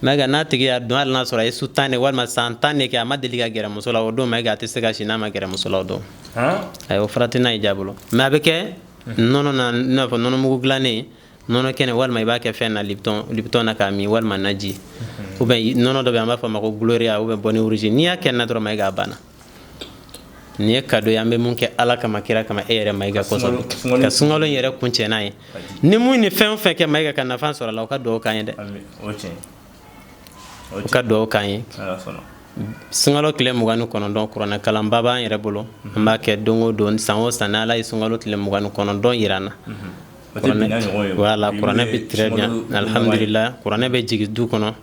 Speaker 2: Mayiga, n'a tigi y'a dɔn, hali n'a sɔrɔ a ye su 10 de walima san 10 de kɛ, a ma deli ka gɛrɛ muso la o don, Mayiga, a tɛ se ka si n'a ma gɛrɛ muso la o don. Ayi, o farati n'a ye ja bolo, mais a bɛ kɛ nɔnɔ na, i n'a fɔ nɔnɔmugu dilannen, nɔnɔ kɛnɛ, walima i b'a kɛ fɛn na, Lipton, Lipton na k'a min, walima naji, ou bien nɔnɔ dɔ bɛ yen, an b'a fɔ a ma ko Gloria ou bien Bonne Rouge. N'i y'a kɛ na dɔrɔn, Mayiga, a banna. Nin ye cadeau ye, an bɛ mun kɛ Ala kama, kira kama, e yɛrɛ Mayiga kosɔn, ka sunkalo in yɛrɛ kun cɛ n'a ye. Ni mun ni fɛn o fɛn kɛ, Mayiga, ka nafa sɔrɔ a la, o ka dugawu k'an ye dɛ, o ka dugawu k'an ye. Sunkalo tile 29, kuranɛ kalanba b'an yɛrɛ bolo, an b'a kɛ don o don, san o san, n'Ala ye sunkalo tile 29 yira an na. Voilà, kuranɛ bɛ, très bien, alhamdulillah, kuranɛ bɛ jigin du kɔnɔ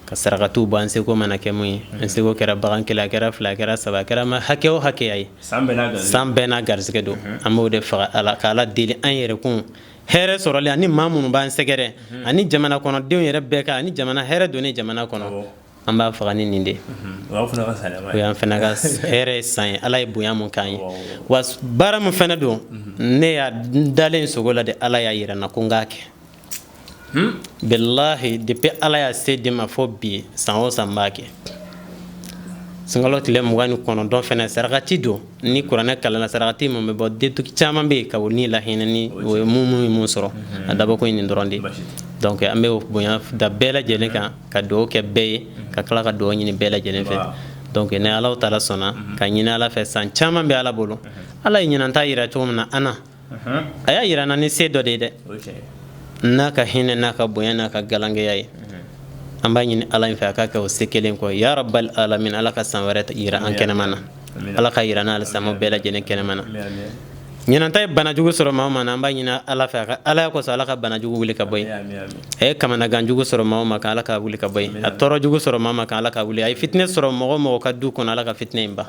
Speaker 2: ka sarakatiw bɔ, an seko mana kɛ mun ye, an seko kɛra bagan kelen, a kɛra fila, a kɛra saba, a kɛra hakɛ o hakɛya ye, san bɛɛ n'a garisɛgɛ don. An b'o de faga Ala ka Ala deli an yɛrɛ kun hɛrɛ sɔrɔli, ani maa minnu b'an sɛgɛrɛ, ani jamana kɔnɔdenw yɛrɛ bɛɛ kan, ani jamana hɛrɛ donnen jamana kɔnɔ. An b'a faga ni nin de o y'an fana ka hɛrɛ san ye. Ala ye bonya mun k'an ye, wa baara min fana don, ne y'a dalen sogo la de, Ala y'a yira n na ko n k'a kɛ. Bilahi, depuis Ala y'a se di ma fo bi, san o san n b'a kɛ. Sunkalo tile 29 fana, sarakati don. Ni kuranɛ kalanna, sarakati mun bɛ bɔ, den caman bɛ yen ka o ni lahinɛ ni o ye mun ye mun sɔrɔ, a dabɔkun ye nin dɔrɔn de. Donc an bɛ bonya da bɛɛ lajɛlen kan, ka dugawu kɛ bɛɛ ye, ka tila ka dugawu ɲini bɛɛ lajɛlen fɛ. Donc ni Ala taala sɔnna, ka ɲini Ala fɛ, san caman bɛ Ala bolo. Ala ye ɲinan ta yira cogo min na an na, a y'a yira n na ni se dɔ de ye dɛ, n'a ka hinɛ, n'a ka bonya, n'a ka galankɛya ye. An b'a ɲini Ala in fɛ, a k'a kɛ o se kelen kɔ. Ya rabbal alamin, Ala ka san wɛrɛ yira an kɛnɛma na, Ala ka yira n'a alisilamɛw bɛɛ lajɛlen kɛnɛma na. Ɲinan ta ye banajugu sɔrɔ maa o maa na, an b'a ɲini Ala fɛ, a ka Ala kosɔn, Ala ka banajugu wuli ka bɔ yen. A ye kamanaganjugu sɔrɔ maa o maa kan, Ala ka wuli ka bɔ yen. A tɔɔrɔjugu sɔrɔ maa o maa kan, Ala ka wuli. A ye fitinɛ sɔrɔ mɔgɔ o mɔgɔ ka du kɔnɔ, Ala ka fitinɛ in ban.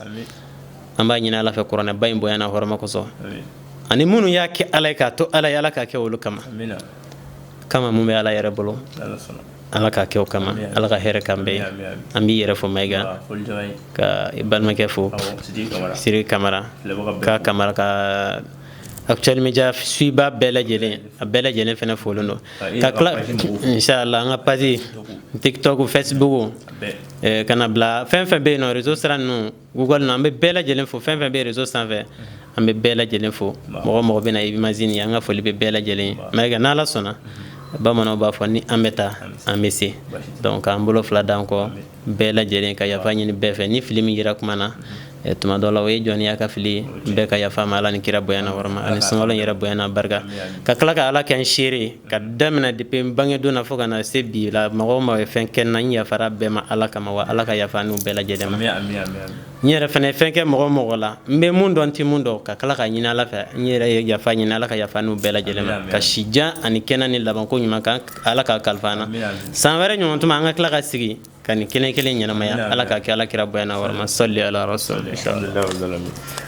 Speaker 2: An b'a ɲini Ala fɛ, kuranɛba in bonya n'a hɔrɔma kosɔn, ani minnu y'a kɛ Ala ye k'a to Ala ye, Ala k'a kɛ olu kama kama mun bɛ Ala yɛrɛ bolo, Ala k'a kɛ o kama. Ala ka hɛrɛ k'an bɛɛ ye. An b'i yɛrɛ fo, Mayiga, ka i balimakɛ fo, Siri Kamara, ka Kamara ka Actuel Media suiba bɛɛ lajɛlen, a bɛɛ lajɛlen fɛnɛ folen don. Ka tila, inshallah, an ka page TikTok, Facebook, ka na bila fɛn fɛn bɛ yen nɔ, réseau sira ninnu, Google ninnu, an bɛ bɛɛ lajɛlen fo. Fɛn fɛn bɛ réseau sanfɛ, an bɛ bɛɛ lajɛlen fo. Mɔgɔ mɔgɔ bɛ na image nin, an ka foli bɛ bɛɛ lajɛlen ye. Mais n'Ala sɔnna, bamananw b'a fɔ ni an bɛ taa, an bɛ se. Donc k'an bolo fila d'an kɔ bɛɛ lajɛlen, ka yafa ɲini bɛɛ fɛ ni fili min yera kuma na. Tuma dɔ la, o ye jɔnniya ka fili ye. Bɛɛ ka yafa ma, Ala ni kira bonya na wɔrɔma, ani sunkalo yɛrɛ bonya na barika. Ka tila ka Ala kɛ n seere, ka daminɛ depuis n bangedon na fo ka na se bi la, mɔgɔ o mɔgɔ ye fɛn kɛ n na, n yafara bɛɛ ma Ala kama, wa Ala ka yafa n'u bɛɛ lajɛlen ma. N yɛrɛ fana ye fɛn kɛ mɔgɔ o mɔgɔ la, n bɛ mun dɔn, n tɛ mun dɔn, ka tila ka ɲini Ala fɛ, n yɛrɛ ye yafa ɲini, Ala ka yafa n'u bɛɛ lajɛlen ma, ka si jan ani kɛnɛ ni labanko ɲuman kan, Ala ka kalifa an na. San wɛrɛ ɲɔgɔn tuma, an ka tila ka sigi ka nin kelen kelen ɲɛnamaya. Ala ka kɛ Ala kira bonya na wɔrɔma. Sɔli ala rasul.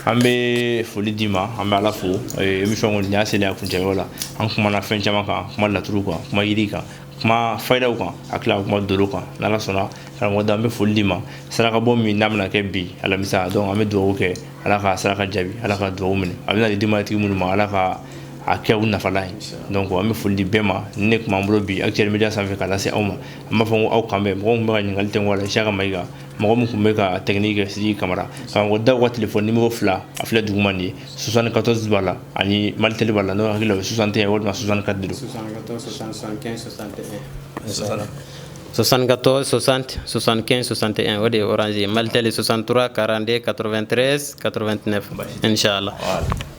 Speaker 1: An bɛ foli d'i ma, an bɛ Ala fo. Émission kɔni y'a selen a kuncɛyɔrɔ la. An kumana fɛn caman kan, kuma laturu kan, kuma yiri kan, kuma fayidaw kan, a tila kuma dolo kan. N'Ala sɔnna, karamɔgɔ da, an bɛ foli d'i ma. Saraka bɔ min n'a bɛna kɛ bi alamisa, donc an bɛ dugawu kɛ, Ala ka saraka jaabi, Ala ka dugawu minɛ. A bɛna di denbayatigi minnu ma, Ala ka a kɛ u nafalan ye. Donc an bɛ foli di bɛɛ ma. Ni ne tun b'an bolo bi Actuel Media sanfɛ ka lase aw ma, an b'a fɔ ko aw kan bɛn. Mɔgɔ min bɛ ka ɲininkali tɛ la, Isaka Mayiga, mɔgɔ min tun bɛ ka technique kɛ, Sidiki Kamara. Karamɔgɔ Daw ka téléphone numéro fila a filɛ duguma nin ye, 74 b'a la ani Malitel b'a la, n'o hakili la o ye 61 walima 64 de don.
Speaker 2: 74 75 61, 74 60 75 61, o de ye Orange ye. Malitel 63 42 93 89, inchallah.